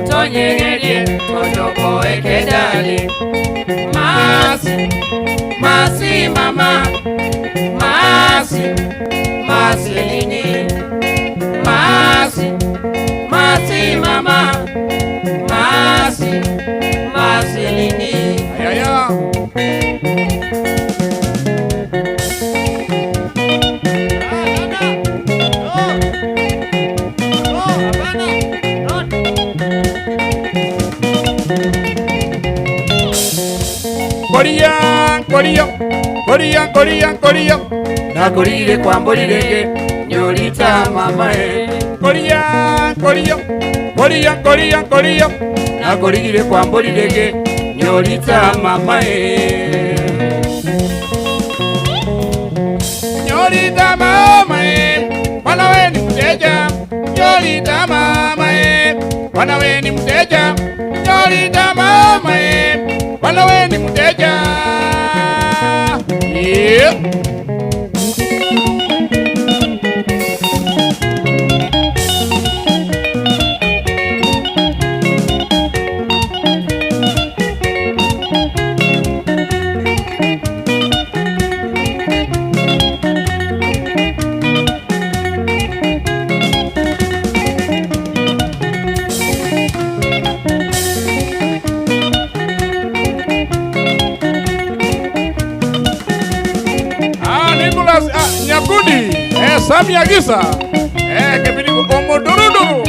tonyegerie totoboe kedali masi masi mama masi masi lini masi masi mama masi masi lini. Ayaya. Koria, koria, koria, koria, koria. Nakorire kwamborirege nyorita mama e. Koria, koria, koria, koria, koria. Nakorire kwamborirege nyorita mama e. Nyorita mama e, bwana we ni mteja. Nyorita mama e, bwana we ni mteja. Nyorita mama e, bwana we ni mteja. Yeah. Ah, Nicholas ah, Nyakundi eh, Sami Agisa eh, Kebirigo Omoduruduru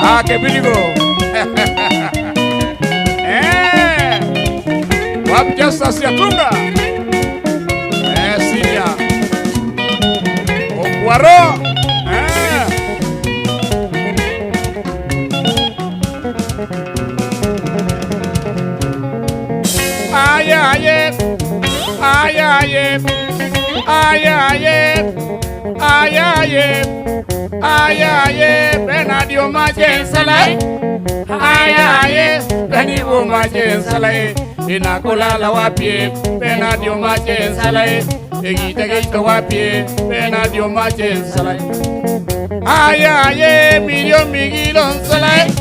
ah, Kebirigo eh, Wapjasa Siatunga eh, Siria Okwaro eh. Ay, ay, ay, ay, ay, ay, ay, ay, ay, ay, Benadio Majensalai, ay, ay, Beniwo Majensalai, Inakulala wapie, Benadio Majensalai, Egitegeito wapie, Benadio Majensalai, ay, ay, Milio Miguilon Salai.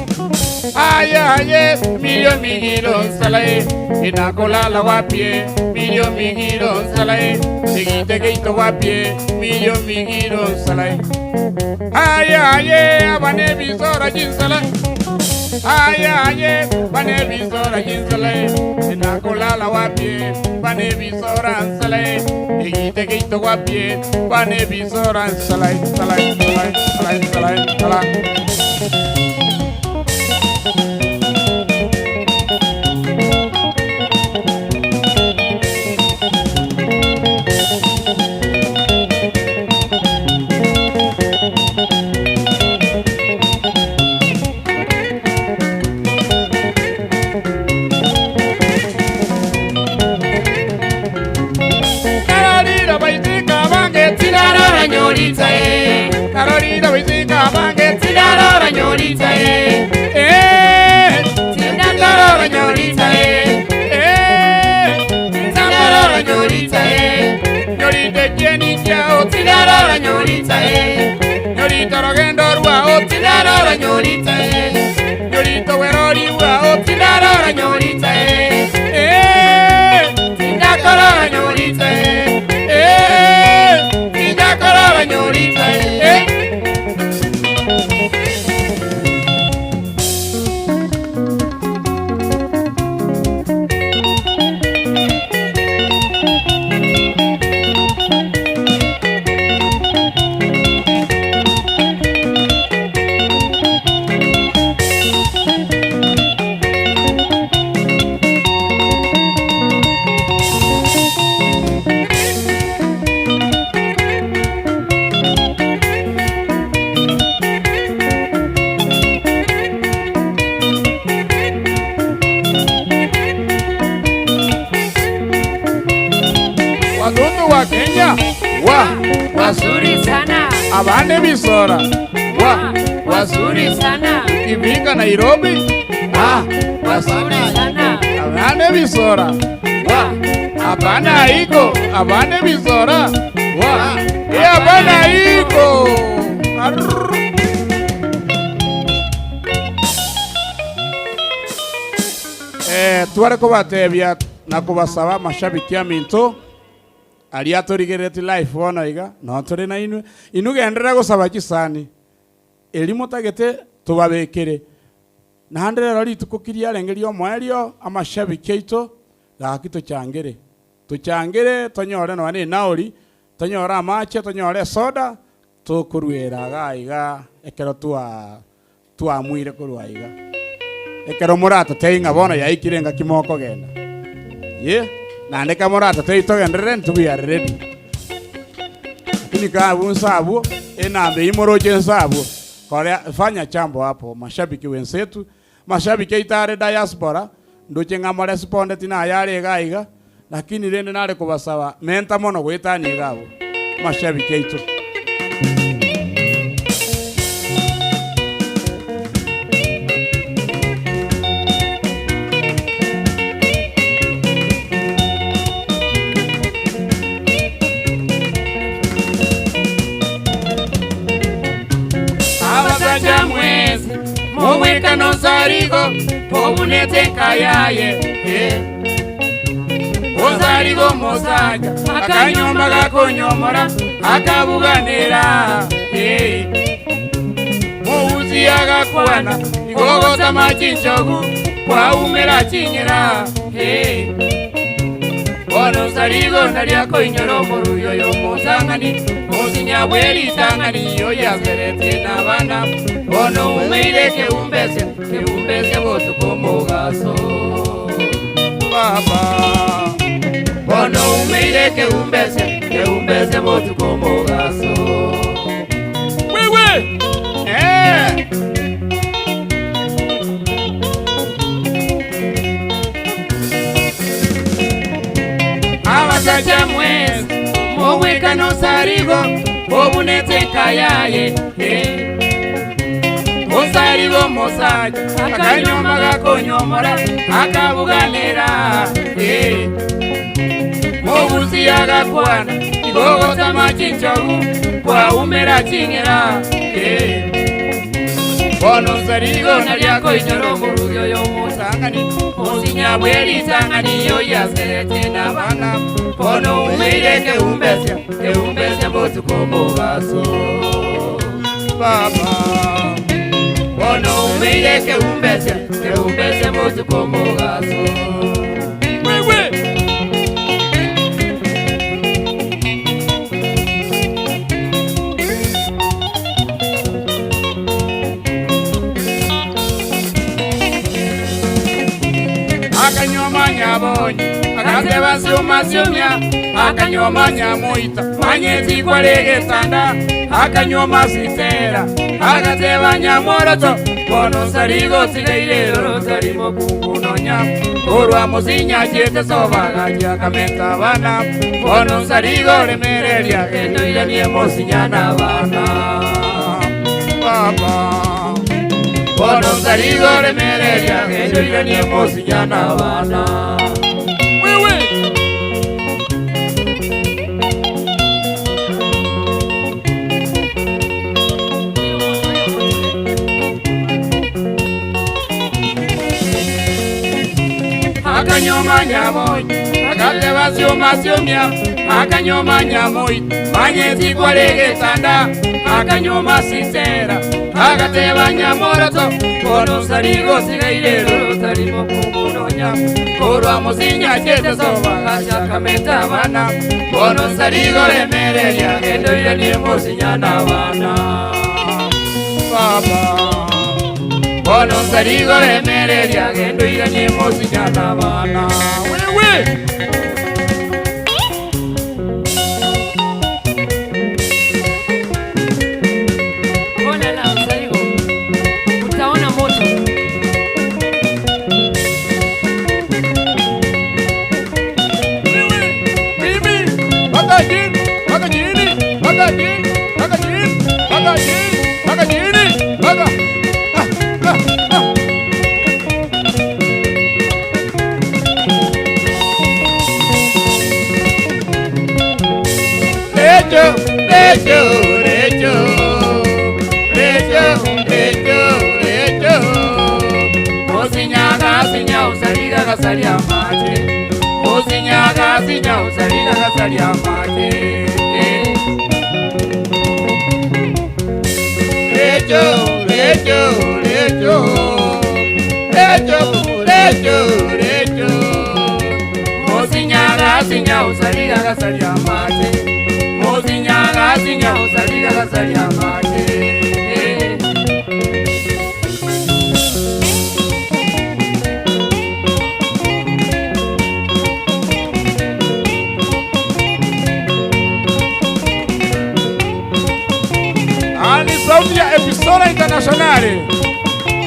Aye, aye, milio migilo salae, inakolala wapie, milio migilo salae, tegitegeito wapie, milio migilo salae. Aye, aye, abane bisora jinsala. Aye, aye, bane bisora jinsalae, inakolala wapie, bane bisora salae, tegitegeito wapie, bane bisora salae, salae, salae, salae, salae, salae. Karorira baitika bange Tinarora nyorita e Karorira baitika bange Tinarora nyorita e Eh Tinarora nyorita e eh Tinarora nyorita e Nyorite kieni chao Tinarora nyorita e Nyorito rogendo rwao Tinarora nyorita e Nyorito werori wao Tinarora nyorita e Eh Tinakorora nyorita e eh Tinakorora nyorita e eh Wa Wazuri sana. Abande bisora. Wa Wazuri sana. Ibinga Nairobi. Ah, Wazuri sana. Abande bisora. Wa Hapana iko. Abande bisora. Wa Eh, hapana iko. Arr. Eh, tware kobatebia na kobasaba amashabiki aminto aria torigereti life bono iga no tore na inwe inwe genderera gosaba chisani eri motagete tobabekere naende rero rituko ki riarenge ria omoerio amashabiki aito gaki tochangere tochangere tonyore nonya na enauri tonyore amache tonyore esoda tokoruera iga iga ekero twa twamuire korwa iga. Ekero moratatebie ng'a bono yaikire engaki mokogenda. Ye, naende ka moratatebie togenderere intwe we are ready. Lakini ka abwo nse abwo, enamba eyio moroche nse abwo, korea fanya chambo hapo mashabiki wenzetu, mashabiki aito are diaspora, ndoche ng'a morespondeti naye are iga iga, lakini rende nare kobasaba menta mono goetania iga abwo, mashabiki aito. Abasacha mwensi mobwekano nsarigo obunete enka yaye eh. Onsarigo omosacha akanyomba gakonyomora akabuganera eh. Mousi agakwana igo ogotama chinchogu kwaumera ching'era eh. Bono nsarigo nari akoinyora omoruya oyo omotang'ani osinya bwe ritang'ani oyaseretie na abana bono umeire keumbese keumbese botuko omogaso Baba. Bono umeire keumbese keumbese botuko omogaso. Wewe. Eh. Abasacha mwensi mobwekano nsarigo obunete enka yaye eh. Onsarigo omosacha akanyoma gakonyomora akabuganera eh. Mobusi agakwana igo ogotama chinchogu kwaumera ching'era eh. Bono nsarigo nari akoinyora omorugi oyo omotang'ani osinya bwe ritang'ani oyaserete na abana bono umeire keumbese keumbese botuko omogaso. Baba. Bono umeire keumbese keumbese botuko omogaso. Wewe. Akanyoma nyabonye akateba syuma syumya akanyoma nyamoita manyeti kwaregetanda akanyoma sitera akateba nyamoroto bono nsarigo sigaire rosarimo kungunonya korwa musinya chiete sobaga akamenta abana bono nsarigo remereria gendoiranie musinya na abana. Baba. Bono nsarigo remereria gendoiranie musinya na abana. Wewe. Akanyoma nyabonye akateba syuma syumya akanyoma nyamoita manyeti kwaregetanda akanyoma sitera akateba nyamoroto bono nsarigo sigaire rosarimo kungunonya korwa musinya chiete soba gachakamenta abana bono nsarigo remereria gendoiranie musinya na abana. Baba. Bono nsarigo remereria gendoiranie musinya na abana. Wewe. Ona la Msarigo, utaona moto. Mimi. Mimi. Mpaka chini. Mpaka chini. chini, mpaka chini, mpaka. Ah, ah, ah. Recho, recho, recho, recho, recho, recho. Osinyaga, sinya, usaliga, gasalia mate. Osinyaga, sinya, usaliga, gasalia mate. Recho, recho, recho, recho, recho, recho. Osinyaga, sinya, usaliga, gasalia mate. Osinyaga, sinya, usaliga, gasalia mate. Ah, ni sauti ya Episola Internationale.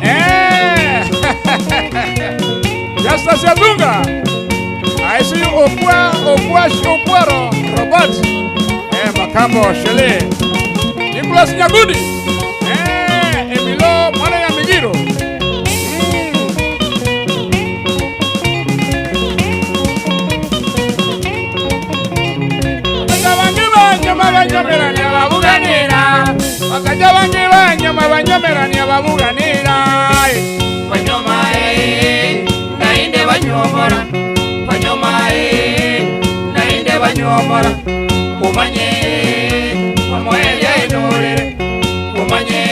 Eh. Ya sasa Dunga. I see you Opua, Opua, Opuaro, Robert. Eh, Makambo, Shele. Nicholas Nyagudi. Eh, Emilo Mwana ya Migiro. Bakajja bange banyoma banyomerania babuganira. Bakajja bange banyoma banyomerania babuganira. Banyoma eh, nainde banyomora. Banyoma eh, nainde banyomora. Umanye omoelia enurire. Umanye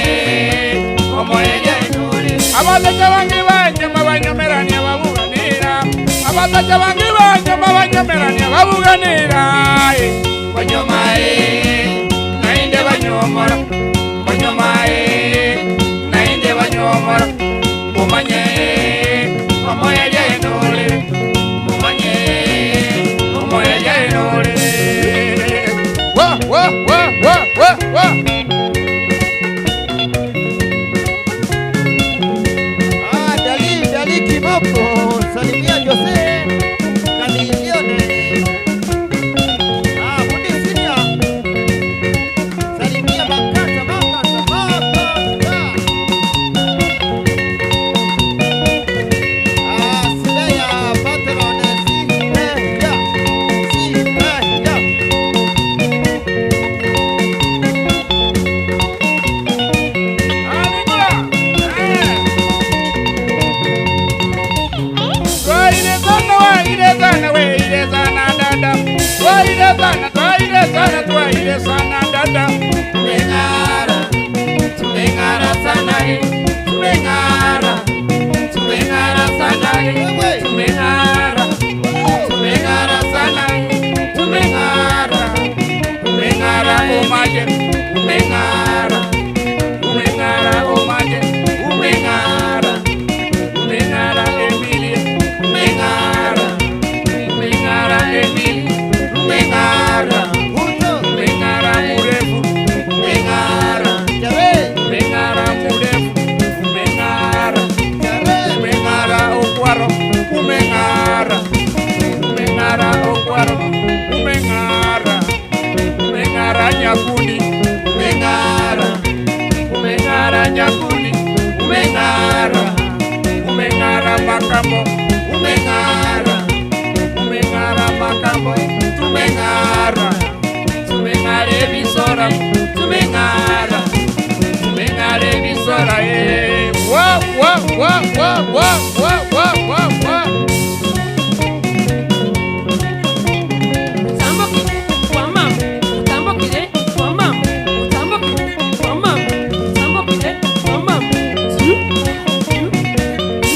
omoelia enurire. Abasajja bange banyoma banyomerania babuganira. Abasajja bange banyoma banyomerania babuganira. Banyoma eh, nainde banyomora. Banyoma eh, nainde banyomora. Umanye omoelia enurire. Umanye omoelia enurire. Wa wa wa wa wa wa. Ah, Dali, Dali Kiboko, salimia Jose Kamilione. Ah, Bundi Senior. Salimia Makata, Makata, Makata. Ah, Sibeya, Patron, Sibeya, Sibeya. Ah, Nicola. Eh. Twaire sana waire sana weire sana dada. Twaire sana twaire sana twaire sana dada. Tumeng'ara, tumeng'ara sana eh. Tumeng'ara, tumeng'ara sana eh. Tumeng'ara, tumeng'ara sana eh. Tumeng'ara, tumeng'ara Omaje. umeng'ara, Umeng'ara omaje. umeng'ara, Umeng'ara Emilia. umeng'ara, umeng'ara Emily, umeng'ara, Huto, Umeng'ara murefu. umeng'ara, Jare, Umeng'ara murefu. Umeng'ara. Jare. Umeng'ara okwaro. Umeng'ara. Umeng'ara okwaro. Umeng'ara. Umeng'ara nyakundi. umeng'ara, Umeng'ara nyakundi. umeng'ara, Umeng'ara makambo. umeng'ara. Umeng'ara makambo. Tumeng'ara, tumeng'ara ebisora, tumeng'ara, tumeng'ara ebisora Eh, wa wa wa wa wa wa wa wa wa. Utambukire kwa mama, utambukire kwa mama, utambukire kwa mama, utambukire kwa mama. Zu, zu, zu, zu.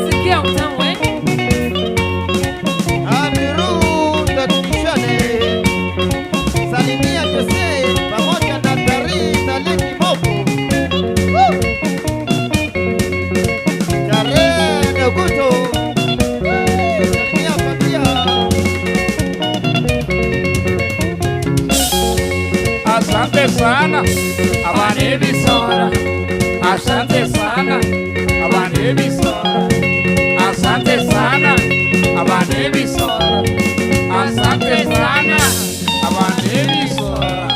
Sikia utamu eh? Andrew Tatishane. Salimia Jose pamoja na Dari Dali Kiboko. Woo! Jare Noguto. Salimia familia. Asante sana Abane ebisora, asante sana, abane ebisora, asante sana, abane ebisora, asante sana, abane ebisora.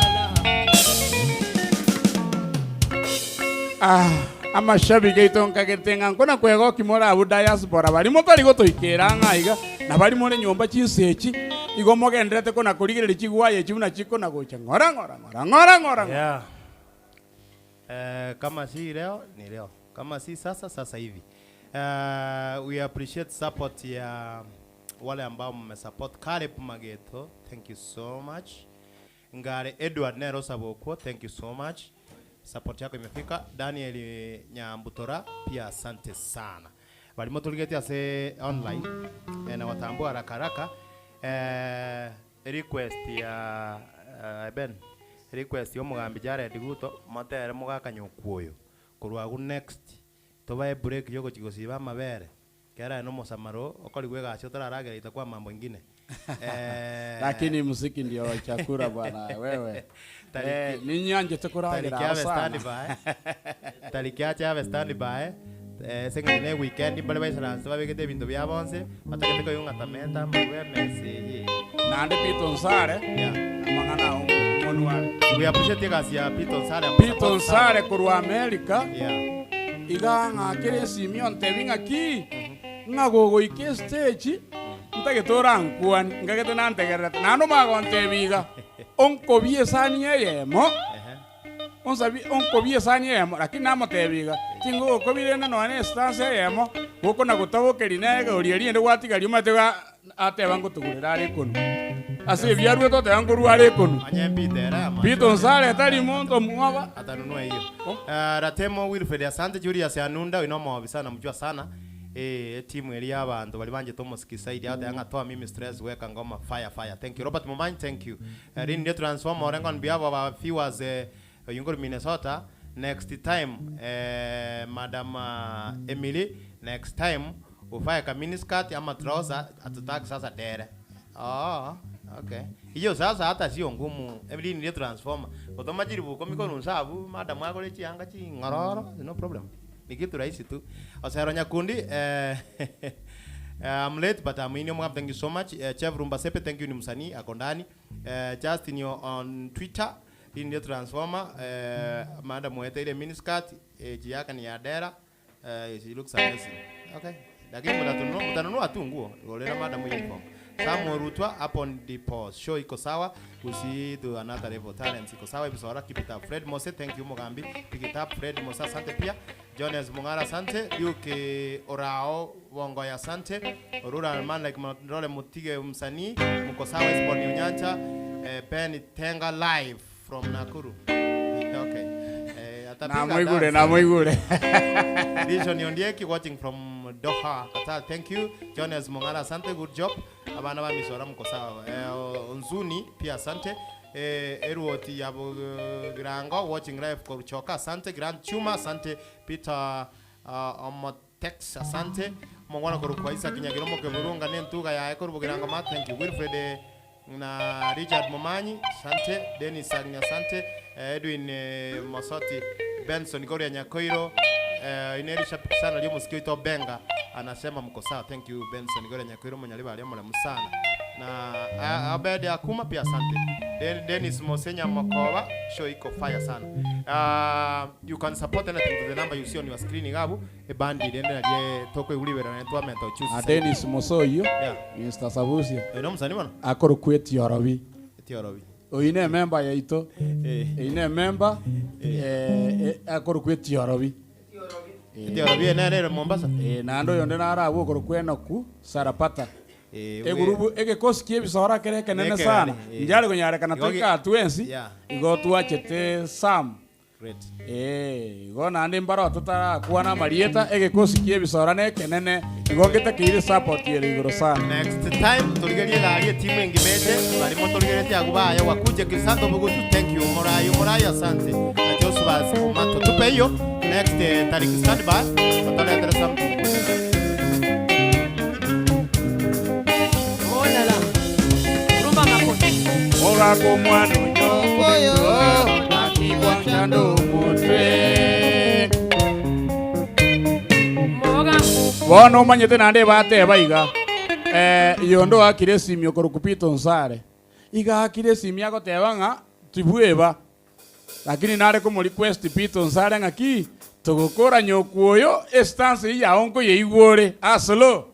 Ah, amashabiki aito nkagete ng'a nkona kwegoki more abwo diaspora baria motari gotoikera ang'e aiga, na baria more nyomba chinsa echi, igo mogendererete kona korigereria chigwaya echi buna chikona gocha ng'ora ng'ora ng'ora ng'ora ng'ora ng'ora. Yeah. Eh, kama si leo ni leo, kama si sasa sasa hivi. Eh, we appreciate support ya wale ambao mmesupport Caleb Mageto, thank you so much. Ngare Edward nere osaba okwo, thank you so much. Support yako imefika. Daniel Nyambutora pia asante sana. Bari motorigeti ase online eh, na watambua haraka haraka eh, request ya eh, Ben request yomugambi Jared Guto motere mogakanya okwoyo korwa agwo next tobae break yogochi gosiba amabere kera aye nomosamaro okorigwa egasi otararagera itakuwa mambo ingine eh, Lakini muziki ndio chakula bwana wewe. Tariki- Eh, ninyanjete kuragera Tariki abe sana. stand by. Tariki ache abe stand by. Eh, seng'enye ne weekend mbare baisaranse babegete ebinto bia bonse batagete koyung'a tamenta amarwe emesa eye. Naende Peter Onsare Yeah. amang'ana ao monware. We appreciate egasi ya Peter Onsare. Peter Onsare korwa America Yeah. iga ng'akere esimi ontebi ng'aki ng'a gogoika estage ntagete orankwani ngagete nantegererete naende omagontebi iga onkobie esani eyemo Ehe. onsabi onkobie esani eyemo lakini namotebi iga tingogokobia rende nonya na estance eyemo gokona gotabokeri na egori eria ende gwatigaria omanyete iga ateba ngotogorera are ekonu ase ebiarwete oteba nkorwa are ekonu Onye Peter era ama. Peter Onsare tari monto mwoba Atanunua hiyo. Oh. Uh, Ratemo Wilfred asante Julius Anunda oino omobi sana mjua sana. Eh, timu eri y'abanto bari banjete omosiki saidi ate ng'a toa mimi stress weka ngoma fire fire. Thank you Robert Momanyi, thank you. Uh, Rini transform orengo on behalf of our viewers eh, Oyunguru Minnesota. Next time eh, Madam uh, Emily next time ufae ka miniskirt ama trouser atutaki sasa dere. Oh, okay. Hiyo sasa hata sio ngumu. Emily ni transformer. Gotoma chiri buko mikono nsabu madam akore chianga ching'ororo no problem. Ni kitu rahisi tu. Osero Nyakundi eh I'm late but I'm in your thank you so much. Uh, Chef Rumbasepe thank you ni msanii ako ndani. Eh, Justin you're on Twitter. Hii ndio transformer eh, madam wete ile miniskirt eh, yake ni ya dera eh, she looks amazing. Okay. Lakini mtanunua mtanunua tu nguo. Golera madam uniform. Samuel Rutwa hapo ndipo show iko sawa. Usi to another level talents iko sawa. Episode keep it up. Fred Mose thank you Mugambi. Pick it up Fred Mose asante pia. Jones Mungara asante. Duke Orao Wongoya asante. Orura man like Mandole Mutige msanii mko sawa Esbon Unyancha. Eh, Ben Tenga live from Nakuru. Okay. Eh, atapiga Namoigure, dance. namoigure. Vision Ondieki watching from Doha, Qatar. Thank you. Jonas Mongala, asante, good job. Abana ba Misora mko sawa. Eh, Nzuni pia asante. Eh, Eruoti ya Girango watching live Koruchoka, asante. Grand Chuma, asante. Peter uh, Omotex, asante. Mongwana korukwa Isaac Nyagiromo Keburunga nentuga ya Ekorubo Girango ma, thank you. Wilfred eh, na Richard Momanyi, asante. Dennis Agnes, asante. Eh, Edwin eh, Mosoti, Benson Goria Nyakoiro, eh, ineri shabiki sana lio musikio ito Benga anasema mko sawa. Thank you Benson Goria Nyakoiro monyali bali mole musana na uh, Abed Akuma pia asante. Den, Dennis Mosenya Mokoba show iko fire sana. Uh, you can support anything to the number you see on your screen gabu ebandi rende narie toko iguribera na twamenta uchusi. A Dennis Mosoyo, Yeah. Mr. Sabusia, Eno msanii bwana? akorokwa Etiorobi. Etiorobi. Oyi ne member yaito. Eh. Eyi ne member eh, eh, akorokwa Etiorobi. Etiorobi ene Mombasa. Eh, naende oyonde naro abwo okorokwa Enoku Sarapata. Eh, Egurubu egekosi kia ebisora kere ekenene Nekegani, sana. eh. Njare konyarekana Igo gi- toika twensi. Yeah. Igo twachete Sam. Great. Eh, igo naende mbaro totarakwana amarieta egekosi kia ebisora nekenene igo ngetakeire support ere igoro sana. Next time tuligerie gari etimu engimete barimo tuligeretie agu bayo wakuje Crisanto Bugutu thank you Morayo Morayo asante na Joshua Omato tupe hiyo next eh, tariki stand by wataletere something Oh la la. Rumba makofi. Ogaka omwana Oyo, nakigwa nchando omotwe Moga. bono omanyete naende bateba iga eh, yondo akire esimi okorokwa Peter Onsare iga akire esimi agoteba ng'a tibweba lakini nare komo request Peter Onsare ng'aki Togokora nyokwa oyo estance eyio yao nkoyeigwa ore asolo.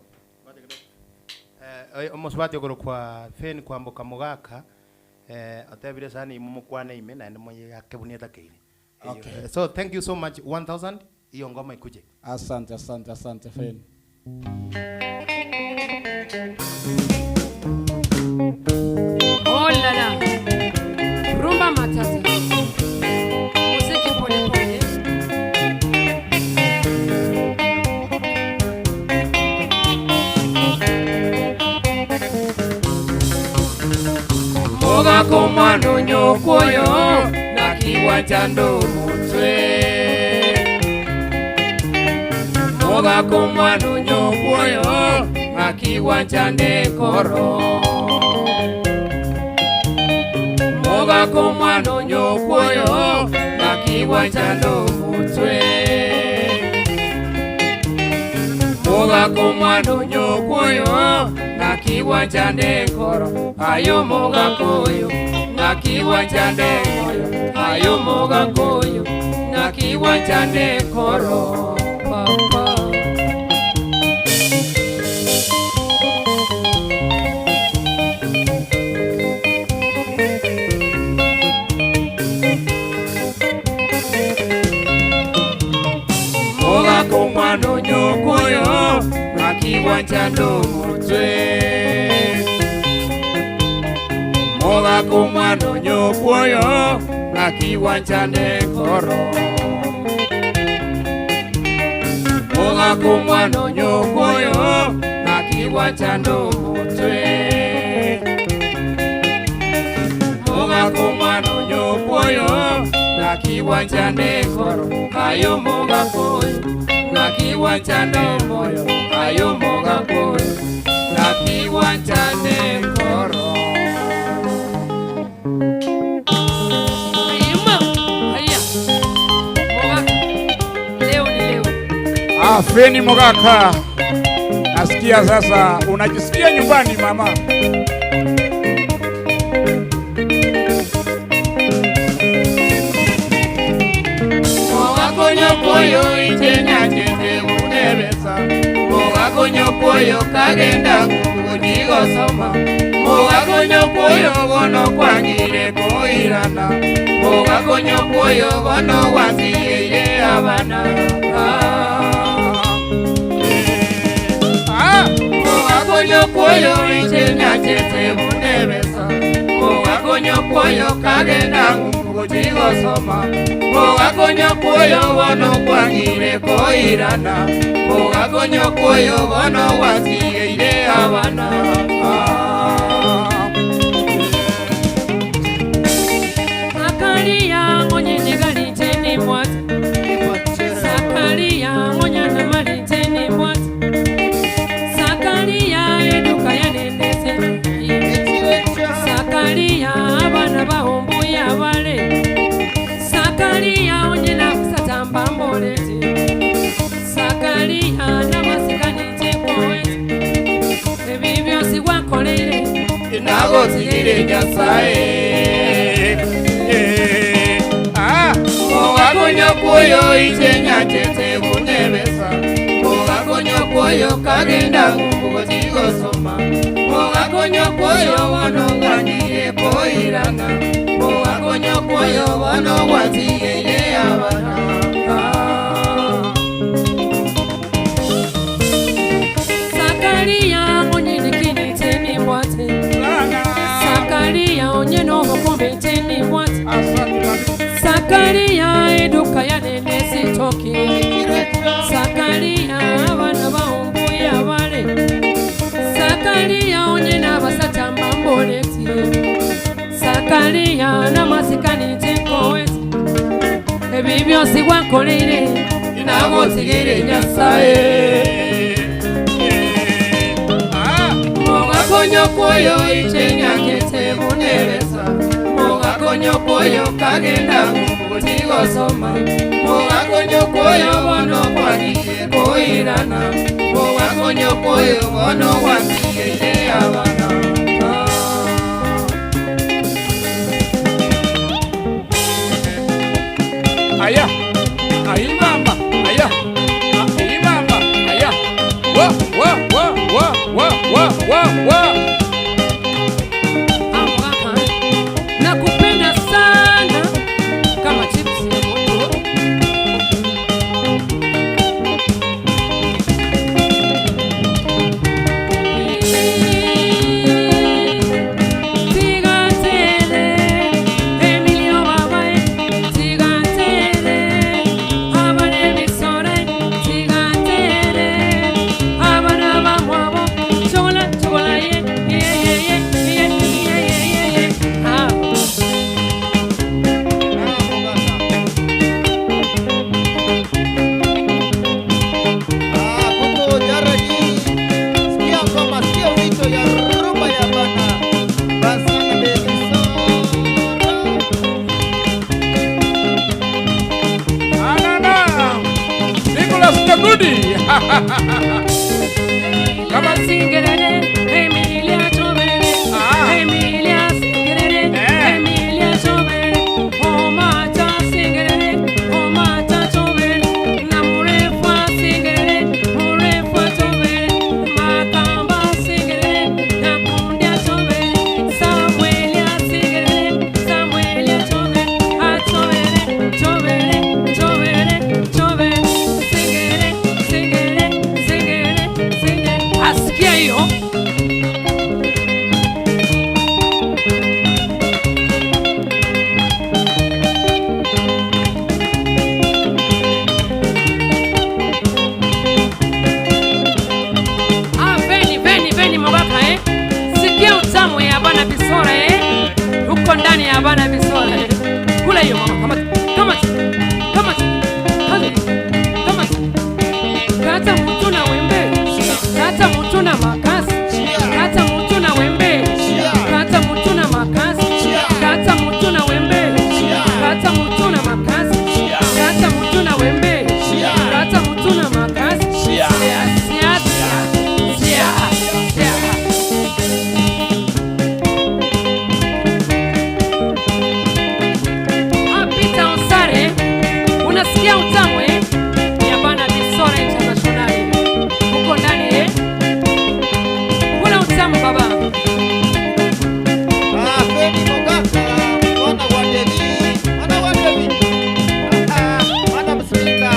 Eh, omosubati okorokwa Feni kwamboka mogaka eh, otebire esani imo mokwane ime naende moyeake buna etakeire. Okay. Eh, So thank you so much 1000 iyo ngoma ikuje. Asante, asante, asante Feni. Oh la la. Rumba matata. Muziki pole pole. Moga komwano nyokoyo na kiwanja ndo mutwe Moga komwano nyokoyo na kiwanja ndekoro Moga komwano nyokoyo na kiwanja ndo mutwe Moga komwano nyokoyo na kiwanja ndekoro ayo moga koyo na kiwanja ndekoyo ayo moga koyo na kiwanja ndekoro Papa. Moga komwano nyokoyo na kiwanja ndo mutwe Moga komwano nyokoyo na kiwanja ndekoro Moga komwano nyokoyo na kiwanja ndo mutwe Moga komwano nyokoyo na kiwanja ndekoro ayo moga koyo na kiwanja ndemoyo ayo moga koyo na kiwanja ndekoro Ima. Haya. Mogaka. Leo ni leo. Ah, Feni Mogaka, nasikia sasa unajisikia nyumbani mama. Mogakonyokoyo ichenachete unebesa Mogakonyokoyo kagenda kudigosoma Mogakonyokoyo gono kwangire koirana Mogakonyokoyo gono wasiyeire abana Ah, Mogakonyokoyo ichenachete unebesa Mogakonyokoyo kagenda kudigosoma Mogakonyokoyo gono kwangire koirana Mogakonyokoyo gono wasiyeire abana Sakaria ngonyene galitene bwat. Sakaria ngonyana malitene bwat. Sakaria eduka yanendese. Sakaria abana bahombuya bale. Sakaria onyena kusatamba mbolete. Sakaria namasikani tekoete. Ebi byosi wakolere. Nagotigire Nyasaye eh, ah, Mogakonyokoyo ichenachete bunebesa Mogakonyokoyo kagenda ngumbugotigosoma Mogakonyokoyo bono ng'anire koirana Mogakonyokoyo bono gwatigeire abana Sakaria ngonyene kiniteni bwate. sana. Sakaria onyene obukumbi teni bwate. Asante mami. Sakaria eduka yanene sitoki. Sakaria abana bahombuya bale. Sakaria onyene abasata mbamboleti. Sakaria namasikani tenkoweti. Ebi byosi wankoleire. Nagotigire Nyasaye Ah, Mogakonyokoyo ichenachete bunebesa Mogakonyokoyo kagenda ngumbugotigosoma Mogakonyokoyo bono kwangire koirana Mogakonyokoyo bono gwatigeire abana aya, ahí mama. wa wa wa. Amwaka, nakupenda sana kama chips ya moto. Tigatele, Emilio babae, tigatele, abane bisore, tigatele, abana bamwabo, chokola chokola ye, ye ye ye ye ye ye ye ye. Ah. Ah, Kuto Jaraji. Sikia ngoma, sikia wito ya rumba ya bana. Basana baby sora. Anana. Nicholas Kagudi. Kama singerere, Emilia Chobere, Ah. Emilia singerere, Eh. Emilia Chobere, Omacha singerere, Omacha Chobere, Namurefa singerere, Murefa Chobere, Makamba singerere, Nakundia Chobere, Samuelia singerere, Samuelia Chobere, Ah Chobere, Chobere, Chobere, Chobere, singere, singere, singere, singere. Asikia hiyo. Ah, veni veni veni Mogaka eh. Sikia utamu ya bana Bisora eh. Huko ndani ya bana Bisora eh. Kula hiyo mama, kamata kamata kamata kamata kamata. Kata mtu na wembe, kata mtu na makasi, kata mtu na wembe, kata mtu na makasi, kata mtu na wembe, kata mtu na makasi, kata mtu na wembe, kata mtu na makasi. Sia, sia, sia, sia, sia. Ah, Peter Onsare, unasikia utamu eh? Ya bana Bisora International. Huko ndani eh? Kuna utamu baba. Ah, Feni Mogaka, mwana wa Devi, mwana wa Devi. Ah, ah, mwana msika.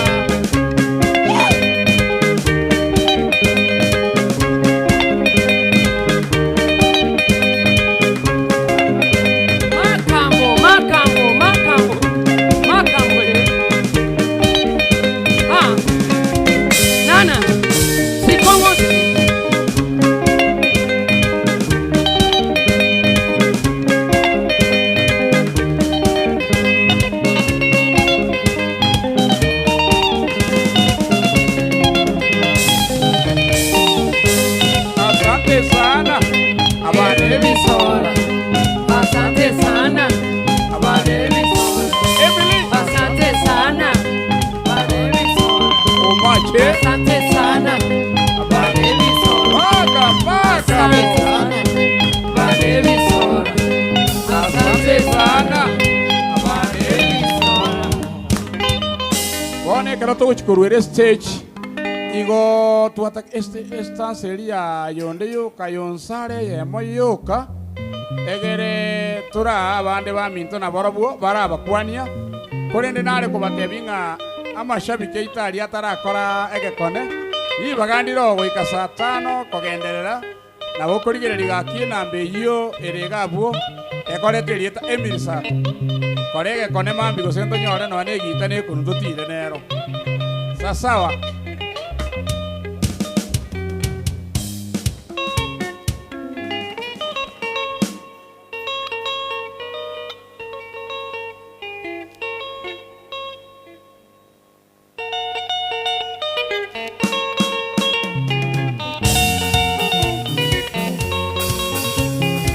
Makambo, makambo, makambo. Makambo eh. Ah. Nana. Sikongo. Asante sana. Abane Bisora. Asante sana. Abane Bisora. Emily. Asante sana. Abane Bisora. Omache. Asante sana. Abane Bisora. Maka maka. Asante sana. Abane Bisora. Asante sana. Abane Bisora. Bono ekero togochikorwera stage igo twata estance eria yonde yoka yonsare eyemo yoka egere tora abande baminto naborobwo barabakwania korende nare kobatebia ng'a amashabiki aito aria atarakora egekone ribagandire ogoika saa tano kogenderera nabo okorigereria gaki enamba eywo ere iga abwo ekorete erieta Emily Sato kora egekone mambi gose ntonyore nonya na egita na ekonu totire nero sasawa.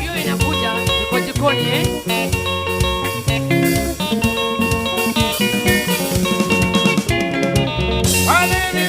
Hiyo inakuja iko jikoni eh? Ane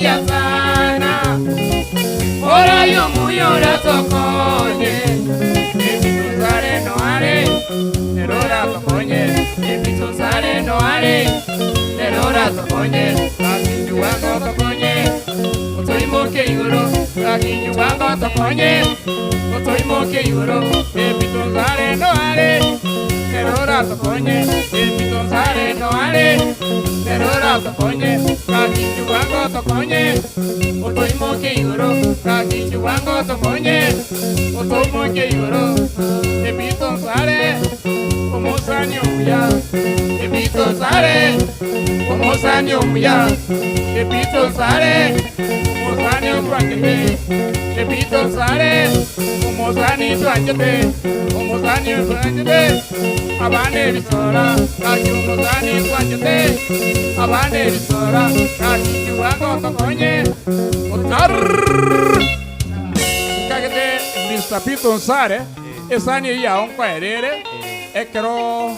omuya sana, Morai omuya oratokonye, Epitonsare noare, nere oratokonye, Epitonsare noare, nere oratokonye, Gakinyu bwango otokonye, otoimoke igoro, Gakinyu bwango otokonye, otoimoke igoro, Epitonsare noare, nere oratokonye, Epitonsare noare, nere oratokonye, Gakinyu bwango otokonye, otoimoke igoro, Gakinyu bwango otokonye, otoimoke igoro, Epitonsare, omosani omuya, Epitonsare, omosani omuya, Epitonsare, omosani otwanchete, Epitonsare, omosani twanchete, omosani otwanchete, abana ebisora, gaki omosani twanchete, abana ebisora, gaki bwango otokonye, Otarrrrrr. Nkagete Mr. Peter Onsare, esani eyio yao nkoerere, ekero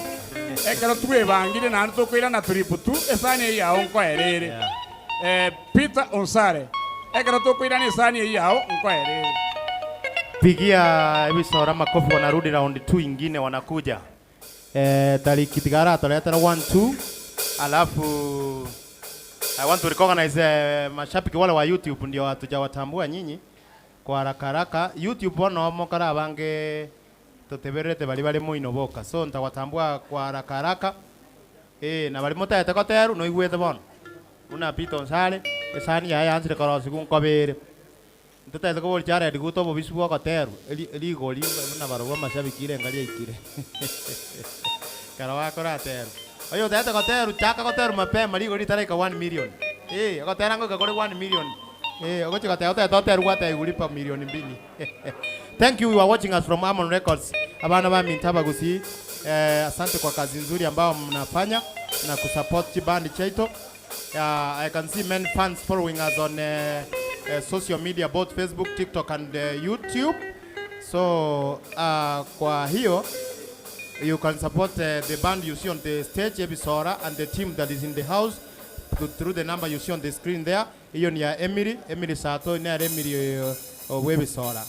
ekero twebangire naende tokoirana tuributu, esani eyio yao nkoerere. Eh, Peter Onsare, ekero tokoirana esani eyio yao nkoerere. Pigia ebisoro makofi wanarudi round 2 ingine wanakuja. Eh, tariki tigara atoretera 1 2 alafu I want to recognize mashabiki wale wa YouTube ndio hatujawatambua nyinyi kwa haraka haraka. YouTube bono mokara abange toteberete bali bali moino boka so ntawatambua kwa haraka haraka eh na bali motete koteru no igwete bono buna Peter Onsare esani yaye yansire korosigu nkobere ntotete kobori Jared guto obobisu bwa ogoteru rigori buna barobwo amashabiki irenga riaikire kero bakorateru oyo otete goteru chaka goteru mapema rigori ritaraika 1 million eh ogotera ngoika kore 1 million eh ogochi goteba otete oteru gwateba lipa milioni mbili. Thank you, you are watching us from Amon Records. Abana ba Mintaba Gusii, asante kwa kazi nzuri ambao mnafanya na kusupport chibandi chetu. I can see many fans following us on social media, both Facebook, TikTok and YouTube. So kwa hiyo you can support the band you see on the stage, Ebisora, and the team that is in the house through the number you see on the screen there. Iyo ni ya Emily, Emily Sato, ni ya Emily Webisora.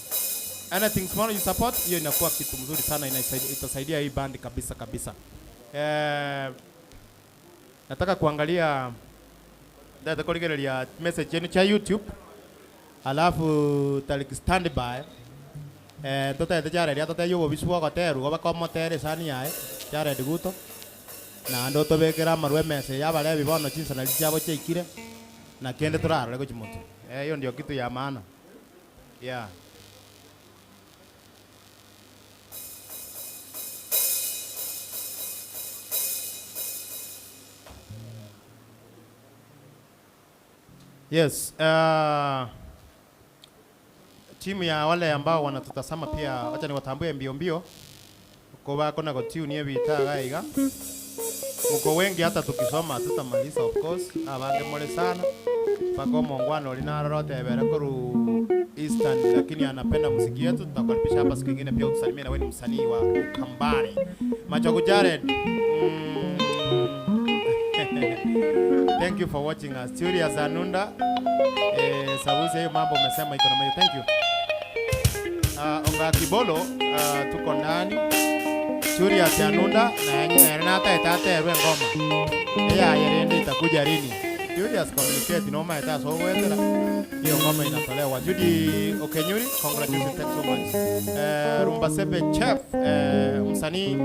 Anything small you support, hiyo inakuwa kitu mzuri sana, itasaidia hii band kabisa kabisa. Nataka kuangalia nataka kuangalia message yenu cha YouTube. Alafu tariki standby. Tutaete Jared, atote yubo biswo goteru, goba komotere sani yae, Jared guto. Na ando tobekera amarwe mese yabare bibono chinsana chiabo chiaikire. Na kende turarore gochimoto. Hiyo ndio kitu ya maana. Yeah. Yes, timu ya wale ambao wanatutazama pia, wacha niwatambue mbio mbio. Ko bako na gotune ebita gaiga. Mko wengi hata tukisoma tutamaliza of course. Abange more sana. Pako mongwano linarorote ebere koru Eastern, lakini anapenda muziki yetu. Tutakaribisha hapa siku nyingine pia utusalimie, na wewe ni msanii wa Ukambani. Machogu Jared. Thank you for watching us. Julius Anunda. Sabuzi hiyo mambo umesema iko na maana. Thank you. Onga Kibolo, tuko ndani. Julius Anunda na nyina na tata tata wewe ngoma. Ya yerende itakuja lini? Julius communicate no matter so wetera. Hiyo ngoma inatolewa. Judy Okenyuri, congratulations, thank you so much. Rumba Sepe Chef, msanii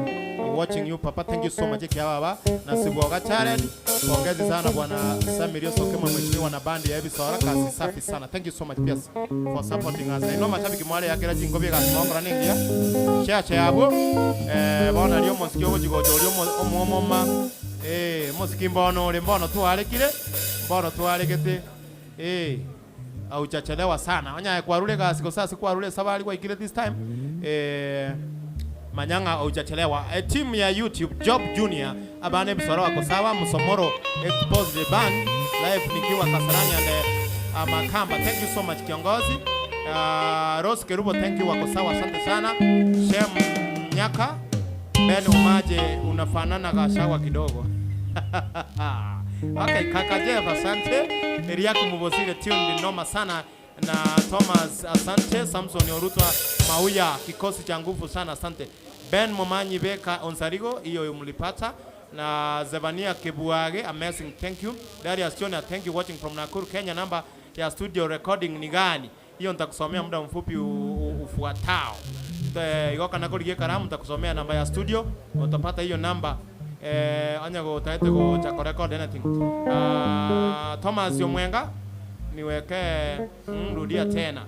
watching you papa, thank you so much kia baba. Na Sibuoga Challenge, pongezi sana bwana Samir Yosokema mheshimiwa na bandi ya Ebisora, kazi safi sana. Thank you so much pia for supporting us. Na mashabiki mwale yakira jingo bya gasongora ningia. Share share abo. Bona lyo mosikio gojigojo lyo omwomoma. Mosiki mbono uri mbono tuarekire. Mbono tuarekete. Hauchachelewa sana. Onya kwarure gasi ko sasa kwarure sabari kwa ikire this time. Manyanga hauchachelewa. Timu ya YouTube Job Junior abane Ebisora wako sawa, Musomoro expose the band live nikiwa Kasarani and Makamba. Thank you so much kiongozi. Rose Kerubo, thank you, wako sawa, asante sana. Shem Nyaka, Ben Umaje, unafanana Gachagua kidogo. Okay, kaka Jeff asante. Eriaku Mubosire tuned noma sana na Thomas asante. Samson Orutwa Mauya kikosi cha nguvu sana asante. Ben Momanyi Beka Onsarigo hiyo mlipata na Zevania Kibuage amazing thank you. Darius Jona thank you watching from Nakuru Kenya. Namba ya studio recording ni gani? Hiyo nitakusomea muda mfupi ufuatao. Igoka nakorigie karamu nitakusomea namba ya studio, utapata hiyo namba anya gotaete gocha ko record anything. Thomas Yomwenga niweke rudia tena.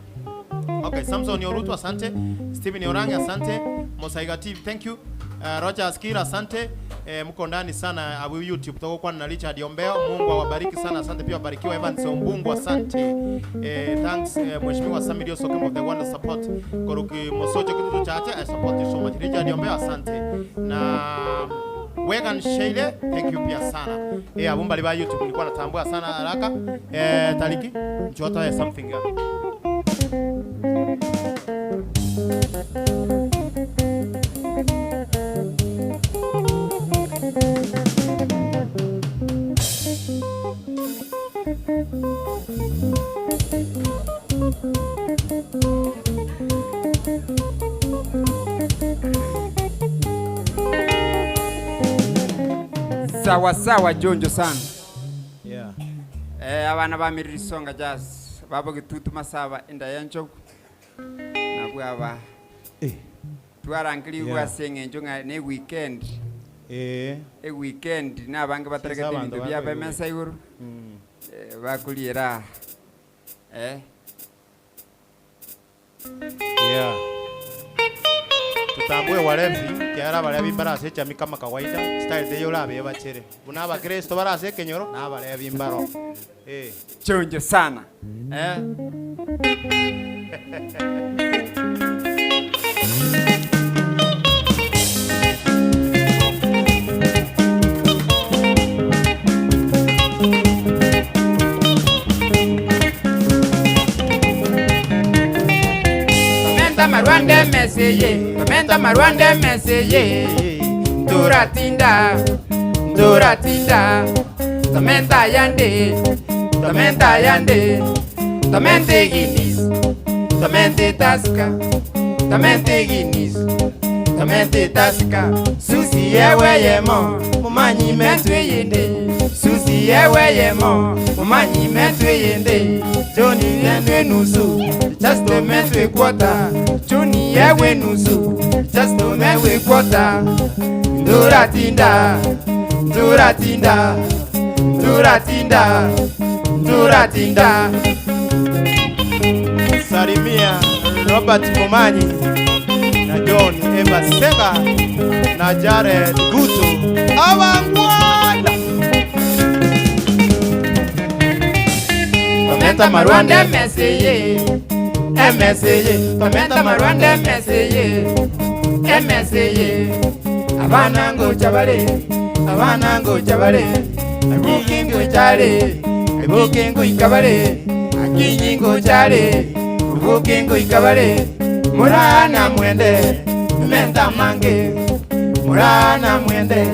Okay, Samson Orutu asante, Steven Orange asante, Mosaiga TV thank you. Roger Askira asante. Mko ndani sana abu YouTube toko kwa na Richard Ombeo, Mungu awabariki sana asante, pia wabarikiwa Evans Ombungu asante. Thanks Mheshimiwa Sammy Sokemo of the Wonder support. Koruki Mosojo kitu chache I support you so much. Richard Ombeo asante. Na Wegan Sheile thank you pia sana. Abo mbali ba YouTube nilikuwa natambua sana haraka. Tariki njota ya something ya. Sawa sawa jonjo sana. Yeah. Abana ba Miriri Songa Jazz babo gitutu masaba enda yencho nabwo aba twarangiri Yeah. ase eng'encho ng'a ne weekend. E weekend na abange bataregete Sasa abanto ebinto biabo bakoigwa. emesa igoro. Bakuriera. Yeah. Tutambue walevi kiara balevi barase chami kama kawaida style de yola be bachere buna abakristo barase kenyoro na balevi mbaro Chonjo sana. Tomenta marwande meseye, tomenta marwande meseye. Turatinda, turatinda. Tomenta yande, tomenta yande. Tomente Guinness, tomente Tasca, tomente Guinness, tomente Tasca. Susi ewe yemo, mumanyi metwe yende. Susi ewe yemo, mumanyi metwe yende. Johnny enwe nusu, just to metwe quarter. Johnny ewe nusu, just to metwe quarter. Nduratinda, nduratinda, nduratinda, nduratinda. Salimia Robert Momanyi na John Eva Sega na Jared Guto abangwana. Tomenta marwande meseye, emeseye. Tomenta marwande meseye, emeseye. Abana ngo chabale, abana ngo chabale. Abuke ngo chale, abuke ngo ikabale. Akinyi ngo chale, abuke ngo ikabale. Murana mwende, menta mange. Murana mwende,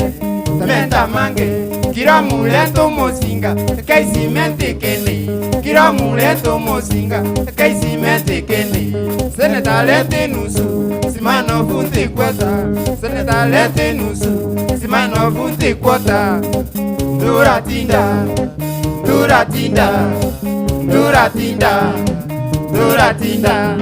menta mange. Kira muleto mosinga, kaisi mente kende. Kira muleto mosinga, kaisi mente kende. Seneta lete nusu, simano funte kwota. Seneta lete nusu, simano funte kwota. Duratinda, duratinda, duratinda, duratinda.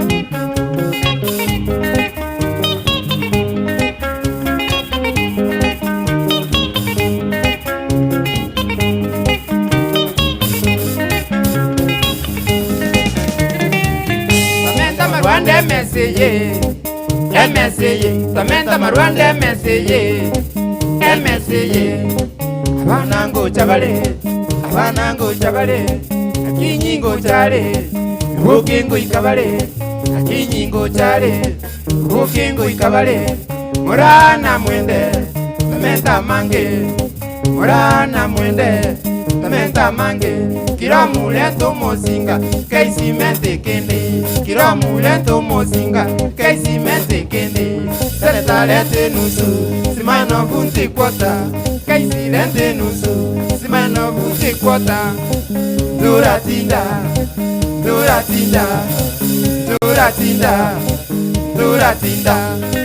Tomenta marwande meseye, emeseye. Tomenta marwande meseye, emeseye. Abana ngo chabale, abana ngo chabale. Akinyi ngo chale, ubuke ngo ikabale. Akinyi ngo chale, ubuke ngo ikabale. Murana mwende, tomenta mange. Murana mwende, tomenta mange. Kira mulento mosinga, kaisi mente kende. Kira mulento mosinga, kaisi mente kende. Seneta lete nusu, simano funti kwota. Kaisi lente nusu simano buti kwota Turatinda Turatinda Turatinda Turatinda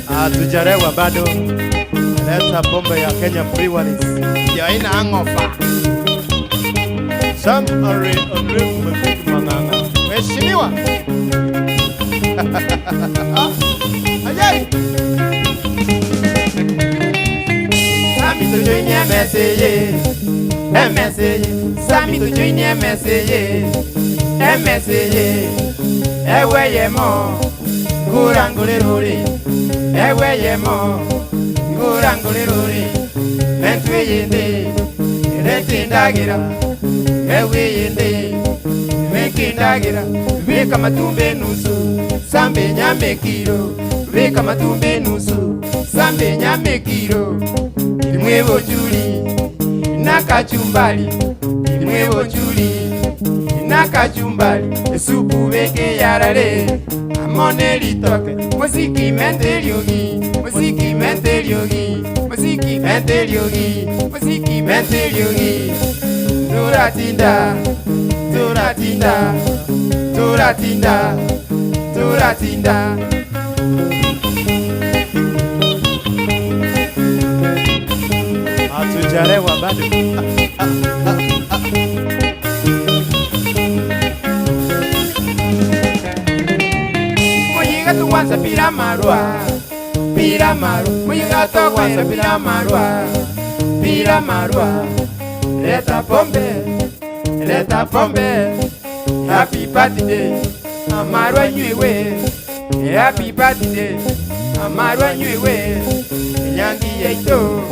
Hatujarewa bado. Leta pombe ya Kenya Breweries. Ndio ina hangover. Sam Are Andre Mufiki Mang'ang'a. Mheshimiwa. Ayai. Sami to join MSA MSA Sami to join MSA MSA Ewe yemo Ngurangule ruri Ewe yemo Ngurangule ruri Mentwe yindi Retindagira Ewe yindi Mekindagira Bika matumbe nusu Sambe nyame kiro Bika matumbe nusu Sambe nyame kiro Imwebo chuli Nakachumbali Imwebo chuli Nakachumbali Esupu beke yarare Amone litoke Musiki mente lyogi Musiki mente lyogi Musiki mente lyogi Musiki mente lyogi Turatinda Turatinda Turatinda Turatinda Hatujarewa bado. Muyiga tuwanza pira marwa Pira marwa Muyiga tuwanza pira marwa Pira marwa Leta pombe Leta pombe Happy birthday Amarwa nywewe Happy birthday Amarwa nywewe Nyangi yaito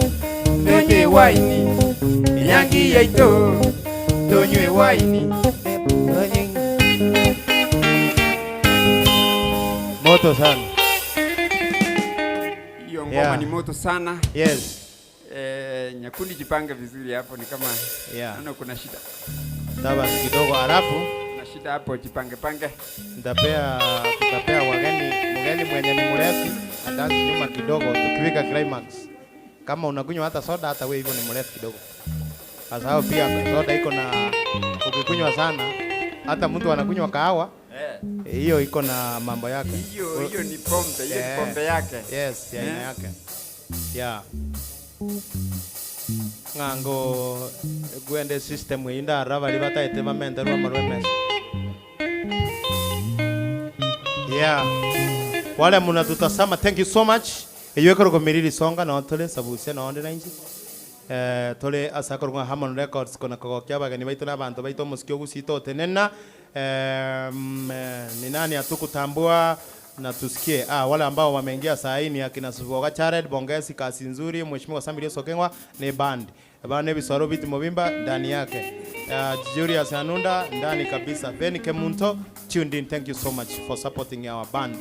Tonywe waini Nyangi yaito Tonywe waini Moto sana. Hiyo ngoma Yeah. ni moto sana. Yes. Eh, Nyakundi jipange vizuri hapo, ni kama Yeah. naona kuna shida, Sawa kidogo halafu kuna shida hapo, jipange pange. nitapea tutapea wageni mgeni mwenye ni mrefu adansi nyuma kidogo tukiweka climax. Kama unakunywa hata soda hata wewe hivyo ni mrefu kidogo. Kwa sababu pia soda iko na ukikunywa sana hata mtu anakunywa kahawa hiyo iko na mambo yake. Hiyo hiyo ni pombe, hiyo Eh. ni pombe yake. Yes, ya aina Eh. yake. Yeah. Ng'ango gwende system inda araba bataete bamenterwa amarwa emesa. Yeah. Wale mnatutazama, thank you so much. Eyo ekero miriri songa na tole sabusia na onde nainji. Eh, tole asakoro kwa Harmon Records kona kogokia abageni baito na abantu baito omosikio gusito otenena. Eh, ni nani hatukutambua na tusikie. Ah, wale ambao wameingia saa hii ni akina Suboga Chared, Bongezi, kasi nzuri, Mheshimiwa Samuel Sokengwa ni band. Bana bisoro biti mobimba ndani yake. Julius Anunda ndani kabisa. Ben Kemunto tuned in. Thank you so much for supporting our band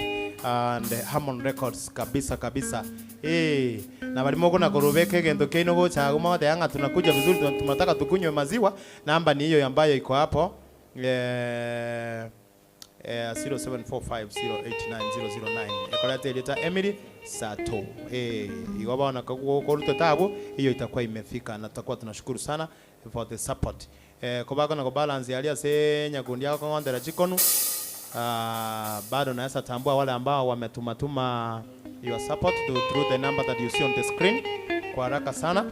and Harmon Records kabisa kabisa. Eh, na balimo kuna korobeke gendo keino gocha guma yanga tunakuja vizuri tunataka tukunywe maziwa. Namba ni hiyo ambayo iko hapo. Eh, 0745089009 ekolete ileta Emily Sato eh igoba ona koruto tabo hiyo itakuwa imefika na tutakuwa tunashukuru sana for the support eh kobako na balance yalia se nyakundi yako ngondera chikonu. Bado naweza tambua wale ambao wametumatuma your support to, through the number that you see on the screen kwa haraka sana.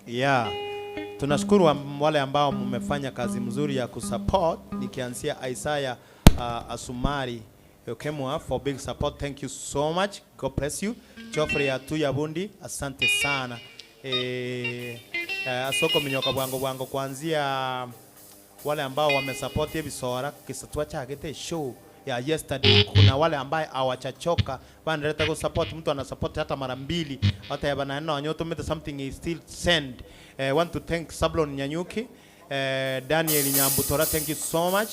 Yeah. Tunashukuru wale ambao mmefanya kazi mzuri ya kusupport, nikianzia Isaiah Asumari Okemwa for big support. Thank you so much. God bless you. Geoffrey Atuya Bundi, asante sana. Eh, Asoko Minyoka bwango bwango kuanzia wale ambao wamesupport ebisora kisatwa chagete show ya yesterday. Kuna wale ambaye hawachachoka banaleta ku support, mtu ana support hata mara mbili hata ya bana no nyoto something is still send. Want to thank Sablon Nyanyuki, Daniel Nyambutora, thank you so much.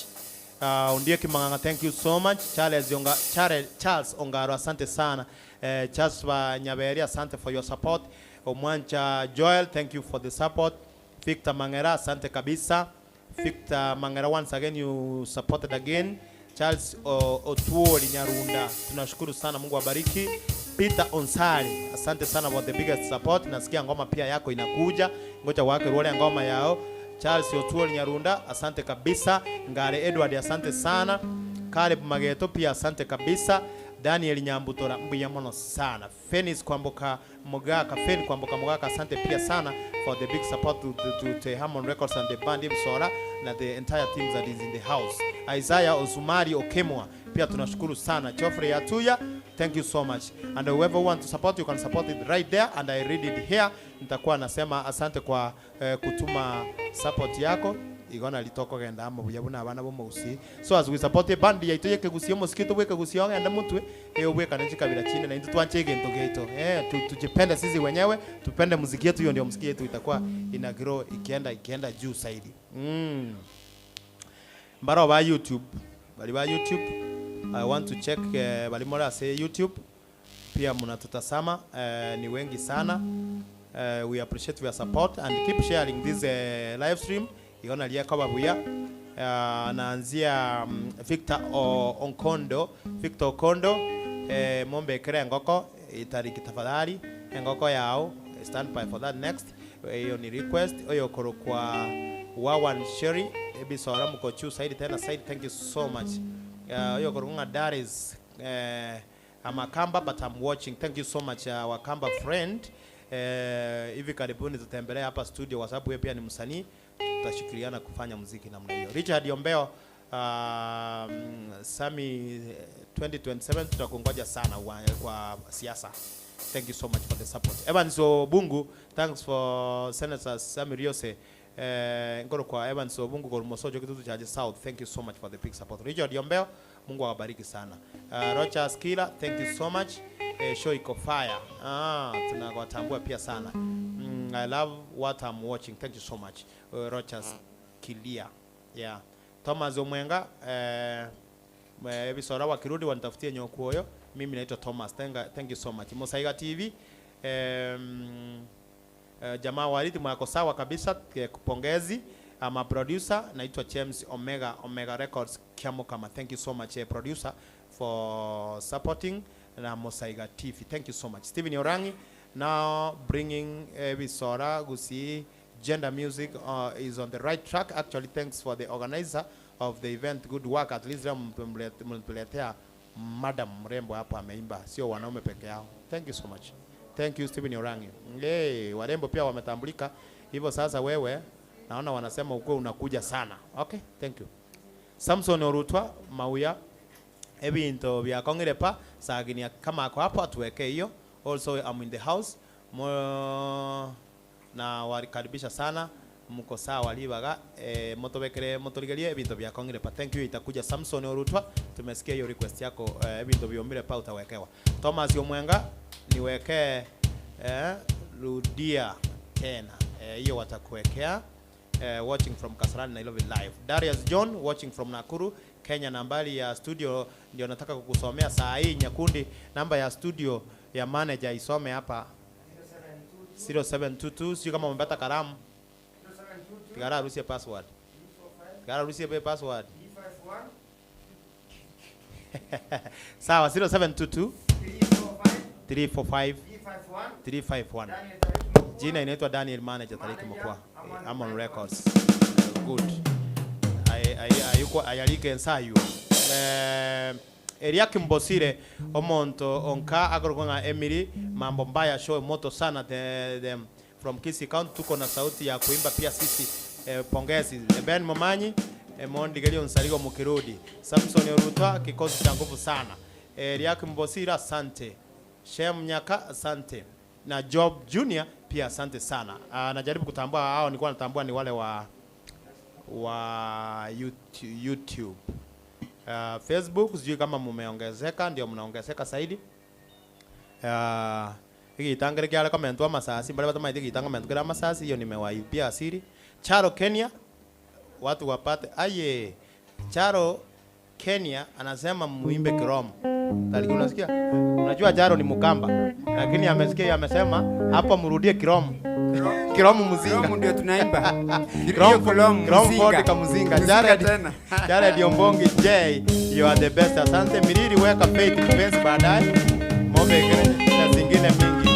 Undie Kimanganga, thank you so much. Charles Yonga, Charles, Charles Ongaro, asante sana. Charles wa Nyaberi, asante for your support. Omwancha Joel, thank you for the support. Victor Mangera, asante kabisa. Victor Mangera, once again you supported again. Charles Otuoli Nyarunda, tunashukuru sana, Mungu awabariki. Peter Onsari, asante sana for the biggest support. Nasikia ngoma pia yako inakuja, ngoja wakerwa ore engoma yao. Charles Otuol Nyarunda, asante kabisa. Ngare Edward, asante sana. Caleb Mageto pia asante kabisa. Daniel Nyambutora, mbuya mono sana. Fenis Kwamboka Mogaka, Fen Kwamboka Mogaka, asante pia sana for the big support to, to, to, to Harmon Records and the band Ibsora na the entire team that is in the house. Isaiah Osumari Okemwa, pia tunashukuru sana. Geoffrey Atuya, thank you so much. And whoever want to support, you can support it right there and I read it here. Nitakuwa nasema asante kwa eh, kutuma support yako igona litoko genda amo buya buna abana bomogusi so as we support band yaito yekegusia omosiki tobwekegusia ogende motwe eh obwekane chikabira chinde na intwe twanche egento giaito eh tu, tujipende sisi wenyewe tupende muziki yetu hiyo ndio muziki yetu itakuwa ina grow ikienda ikienda juu zaidi mm. Mbaro ba YouTube bari ba YouTube I want to check eh, bari more ase YouTube pia mnatutazama eh, ni wengi sana eh, we appreciate your support and keep sharing this eh, live stream iona liako babuya eh, naanzia mm, Victor o, Onkondo Victor Okondo eh, mombekere engoko itariki tafadhali engoko yao stand by for that next hiyo ni request oyo kwa Wawan Sherry ebisora mukochu saidi tena saidi thank you so much uh, oyo korunga Daris eh, I'm a Kamba but I'm watching. Thank you so much uh, Wakamba friend. Eh, hivi karibuni tutembelea hapa studio kwa sababu yeye pia ni msanii, tutashikiliana kufanya muziki namna hiyo. Richard Ombeo um, Sami eh, 2027 tutakungoja sana wa, kwa siasa. Thank you so much for the support. Evans Obungu, thanks for Senator Sami Riose. Eh, ngoro kwa Evans Obungu kwa Mosojo Kitutu Chaje South. Thank you so much for the big support. Richard Ombeo, Mungu awabariki sana. Uh, Roger Skila, thank you so much. Eh, show iko fire. Ah, tunawatambua pia sana. Mm, I love what I'm watching. Thank you so much. Uh, Roger Kilia. Yeah. Thomas Omwenga, eh, Ebisora wakirudi wanitafutie nyokuoyo. Mimi naitwa Thomas. Thank, thank you so much. Mosaiga TV. Um, Uh, jamaa walidi mwako sawa kabisa, eh, pongezi. I'm a producer, naitwa James Omega Omega Records Kiamokama. Thank you so much eh, producer for supporting na Mosaiga TV. Thank you so much. Stephen Orangi now bringing eh, Bisora Gusi gender music uh, is on the right track. Actually, thanks for the organizer of the event. Good work. At least leo mmetuletea madam mrembo hapa ameimba, sio wanaume peke yao. Thank you so much. Thank you Stephen Orangi. Hey, warembo pia wametambulika. Hivyo sasa wewe naona wanasema ukuwe unakuja sana. Okay, thank you. Samson Orutwa Mauya ebinto byakong'ire pa saginia kama ako hapo atuweke hiyo. Also I'm in the house. Mo, na walikaribisha sana mko sawa libaga e, motobekere motorigerie ebinto byakong'ire pa thank you itakuja Samson Orutwa tumesikia hiyo request yako eh, ebinto byomire pa utawekewa Thomas Omwenga niwekee eh, rudia tena eh, hiyo watakuwekea eh, watching from Kasarani Nairobi live. Darius John watching from Nakuru Kenya. Nambari ya studio ndio nataka kukusomea saa hii Nyakundi, namba ya studio ya manager isome hapa 0722, sio kama umepata kalamu. Tigara rusie password. Tigara rusie pe password. Sawa 0722 345 351. Jina inaitwa Daniel Manager Tariki Mokwa. Eh, Amon Records. Eh, Good. Ai- ai- Ayuko ayalike ensayo. Eh Eliakim Bosire omonto onka akorokwa ng'a Emily mambo mbaya show moto sana the, the, from Kisii County tuko na sauti ya kuimba pia sisi eh, pongezi Eh, Ben Momanyi eh, Mondigerio Nsarigo Mukirudi Samson Orutwa kikosi cha nguvu sana eh, Eliakim Bosire asante Shem Nyaka asante na Job Junior pia asante sana. Uh, najaribu kutambua hao nilikuwa natambua ni wale wa wa YouTube. YouTube. Uh, Facebook sijui kama mumeongezeka, ndio mnaongezeka zaidi. Uh, igitangere kiare komentwa amasasi mbare batamaete igitanga komentwa kere amasasi hiyo nimewaibia asiri. Charo Kenya watu wapate aye. Charo Kenya anasema muimbe Kiromo. Tariki unasikia? Unajua Charo ni Mkamba, lakini amesikia hiyo amesema hapa mrudie Kiromo. Kiromo mzinga. Kiromo ndio tunaimba. Kiromo Kiromo Kiromo mzinga. Ford Kamuzinga. Mzinga Jared tena. Jared Ombongi J, you are the best. Asante Miriri, weka faith mpenzi baadaye. Mombe kere. Na zingine mingi.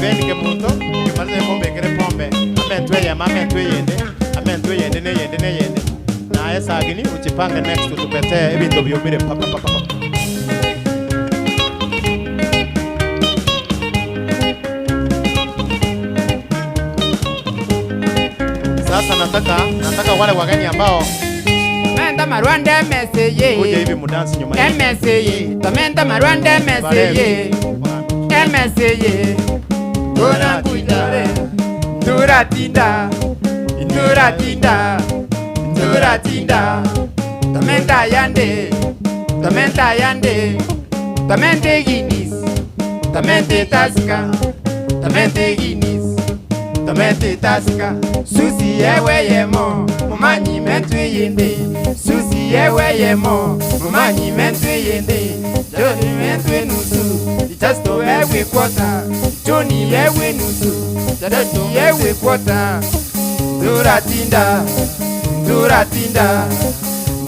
Ben Kemunto, ukimaliza hiyo mbekere pombe, amentwe yema, amentwe yende, amentwe yende ne yende ne yende. Naye sagini uchipange next utupetee ebintu byumire pa pa pa pa. pa. Sasa nataka nataka wale wageni ambao Tomenta marwanda MSA kuja hivi mudansi nyuma yetu. MSA Tomenta marwanda MSA MSA Tuna kuitare Turatinda Turatinda Turatinda Tomenta yande Tomenta yande Tomente Guinness Tomente Tasca Tomente Guinness Tomente Tasca Susi ewe yemo Mumanyi mentu yende Susi ewe yemo Mumanyi mentu yende Johnny mentu nusu Justo ewe kwota Johnny ewe nusu Justo ewe kwota Duratinda Duratinda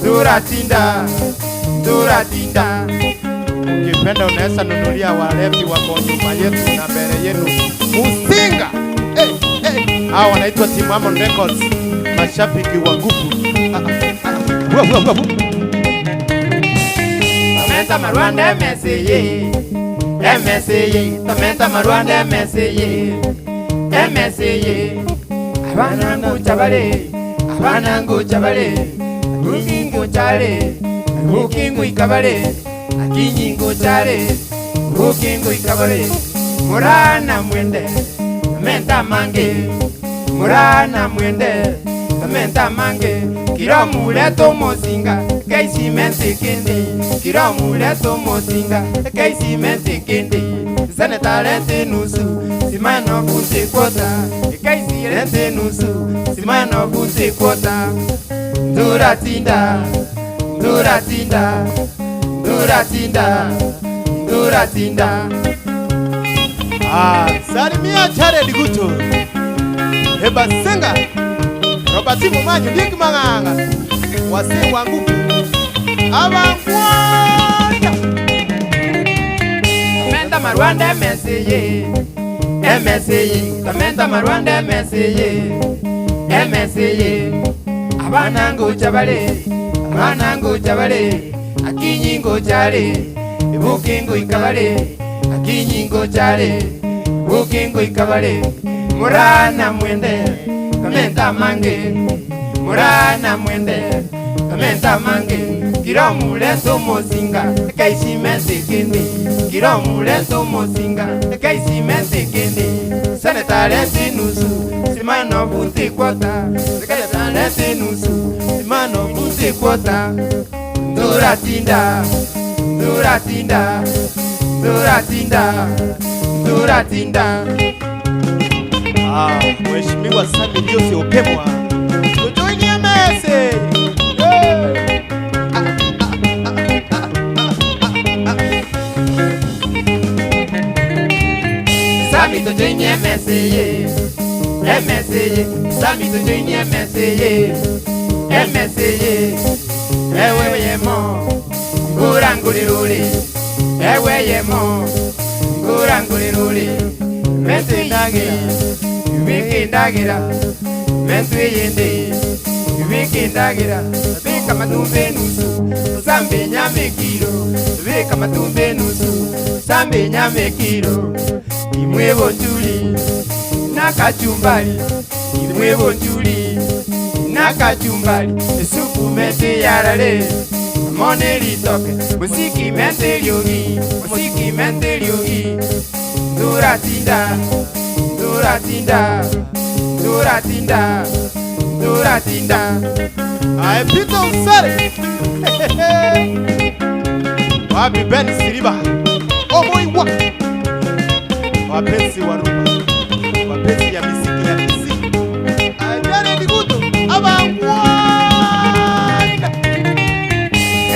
Duratinda Duratinda Ukipenda unaweza nunulia walevi wako nyuma yetu na mbele yenu. Musinga! Hey, hey. Hao wanaitwa Team Amon Records, mashabiki wa nguvu. Ah, ah, ah. Wa, wa, wa, wa. Tomenta Marwanda MSA MSA Tomenta Marwanda MSA MSA Abana ngucha bale Abana ngucha bale Ukingu chale Ukingu ikabale Akinyingu chale Ukingu ikabale Murana mwende Tomenta mange Murana mwende Tomenta mange Kiramule tomosinga Keisimente kende Kiramule tomosinga Keisimente kende Seneta lente nusu Simano bunte kwota Keisi lente nusu Simano bunte kwota Nduratinda Nduratinda Nduratinda Nduratinda Ah, salimia Jared Guto. Heba Senga. Robert Mumanyi Big Manganga. Wazee wa nguvu. Abangwana. Tomenta Marwanda MSA MSA Tomenta Marwanda MSA MSA Abana ngucha bale Abana ngucha bale Akinyi nguchale Ibukingu ikabale Akinyi nguchale Ibukingu ikabale Murana mwende Tomenta mange Murana mwende Tomenta mange Kiramule tomosinga Keisimente kende Kiramule tomosinga Keisimente kende Seneta lente nusu Simano bunte kwota Seneta lente nusu Simano bunte kwota Nduratinda Nduratinda Nduratinda Nduratinda Ah, Mheshimiwa Sami Liosi Okemwa. Tujoinie mese. Hey. Sami to join MSA MSA Sami to join MSA MSA Ewe yemo Nguranguliruli Ewe yemo Nguranguliruli Metu indagira Wiki indagira Metu yindi Wiki indagira Bika matumbe nusu Sambe nyame kiro Bika matumbe nusu Sambe nyame kiro Imwe bonjuli Nakachumbali Imwe bonjuli Nakachumbali Esupu mete yarale Mone litoke Musiki mente lyogi Musiki mente lyogi Duratinda Duratinda Duratinda Duratinda Aye, Peter Usare. Wapi Ben Siriba. Omoiwa. Wapenzi wa rumba. Wapenzi ya miziki ya miziki. Aye, Jared Guto. Abangwana.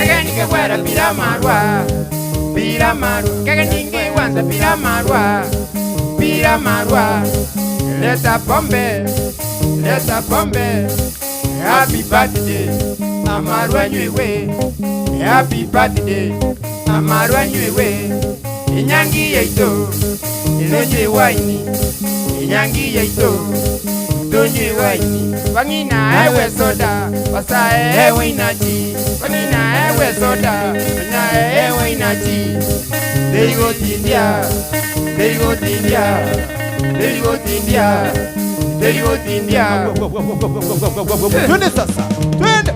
Kage kwera pira marwa Pira marwa Kage ninge wanza pira marwa Pira marwa Leta pombe Leta pombe Happy birthday Amarwa nywewe Happy birthday. Amarwa anywewe, enyangi yaito, tonywe ewaini, enyangi yaito, tonywe ewaini. Bang'ina ewe soda, basae ewe inachi, bang'ina ewe soda, banyae ewe inachi. Terigotindia, terigotindia, terigotindia, terigotindia. Twende sasa, twende.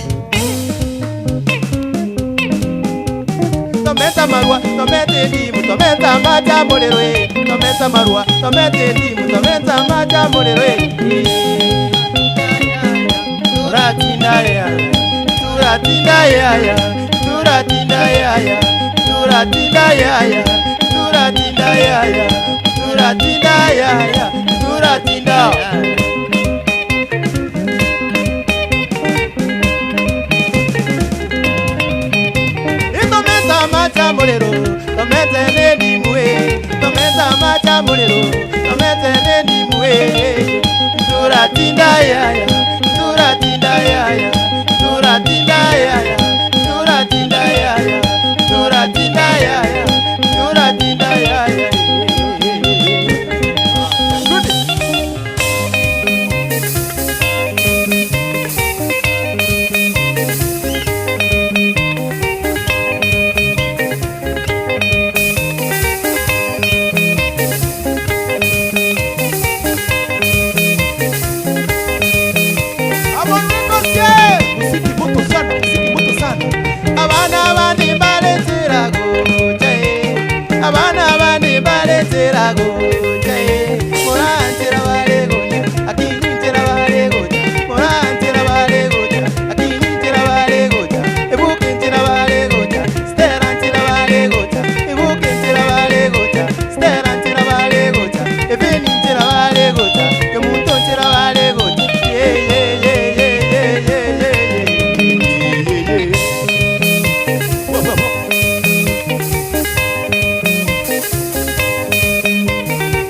Tometa marua, tomete ndimu, tometa maja muliro eh. Tometa marua, tomete ndimu, tometa maja muliro eh. Turatinda ya, turatinda ya ya, turatinda ya ya, turatinda ya ya, turatinda ya ya, turatinda ya ya, turatinda. Tometa macha muliro, tomete nendimu eh. Tometa macha muliro, tomete nendimu eh. Turatinda ya ya, turatinda ya ya, turatinda ya ya, turatinda ya ya, turatinda ya ya, turatinda ya ya. Muziki moto sana, muziki moto sana. Abana bandi baletera goja eh. Abana bandi baletera goja.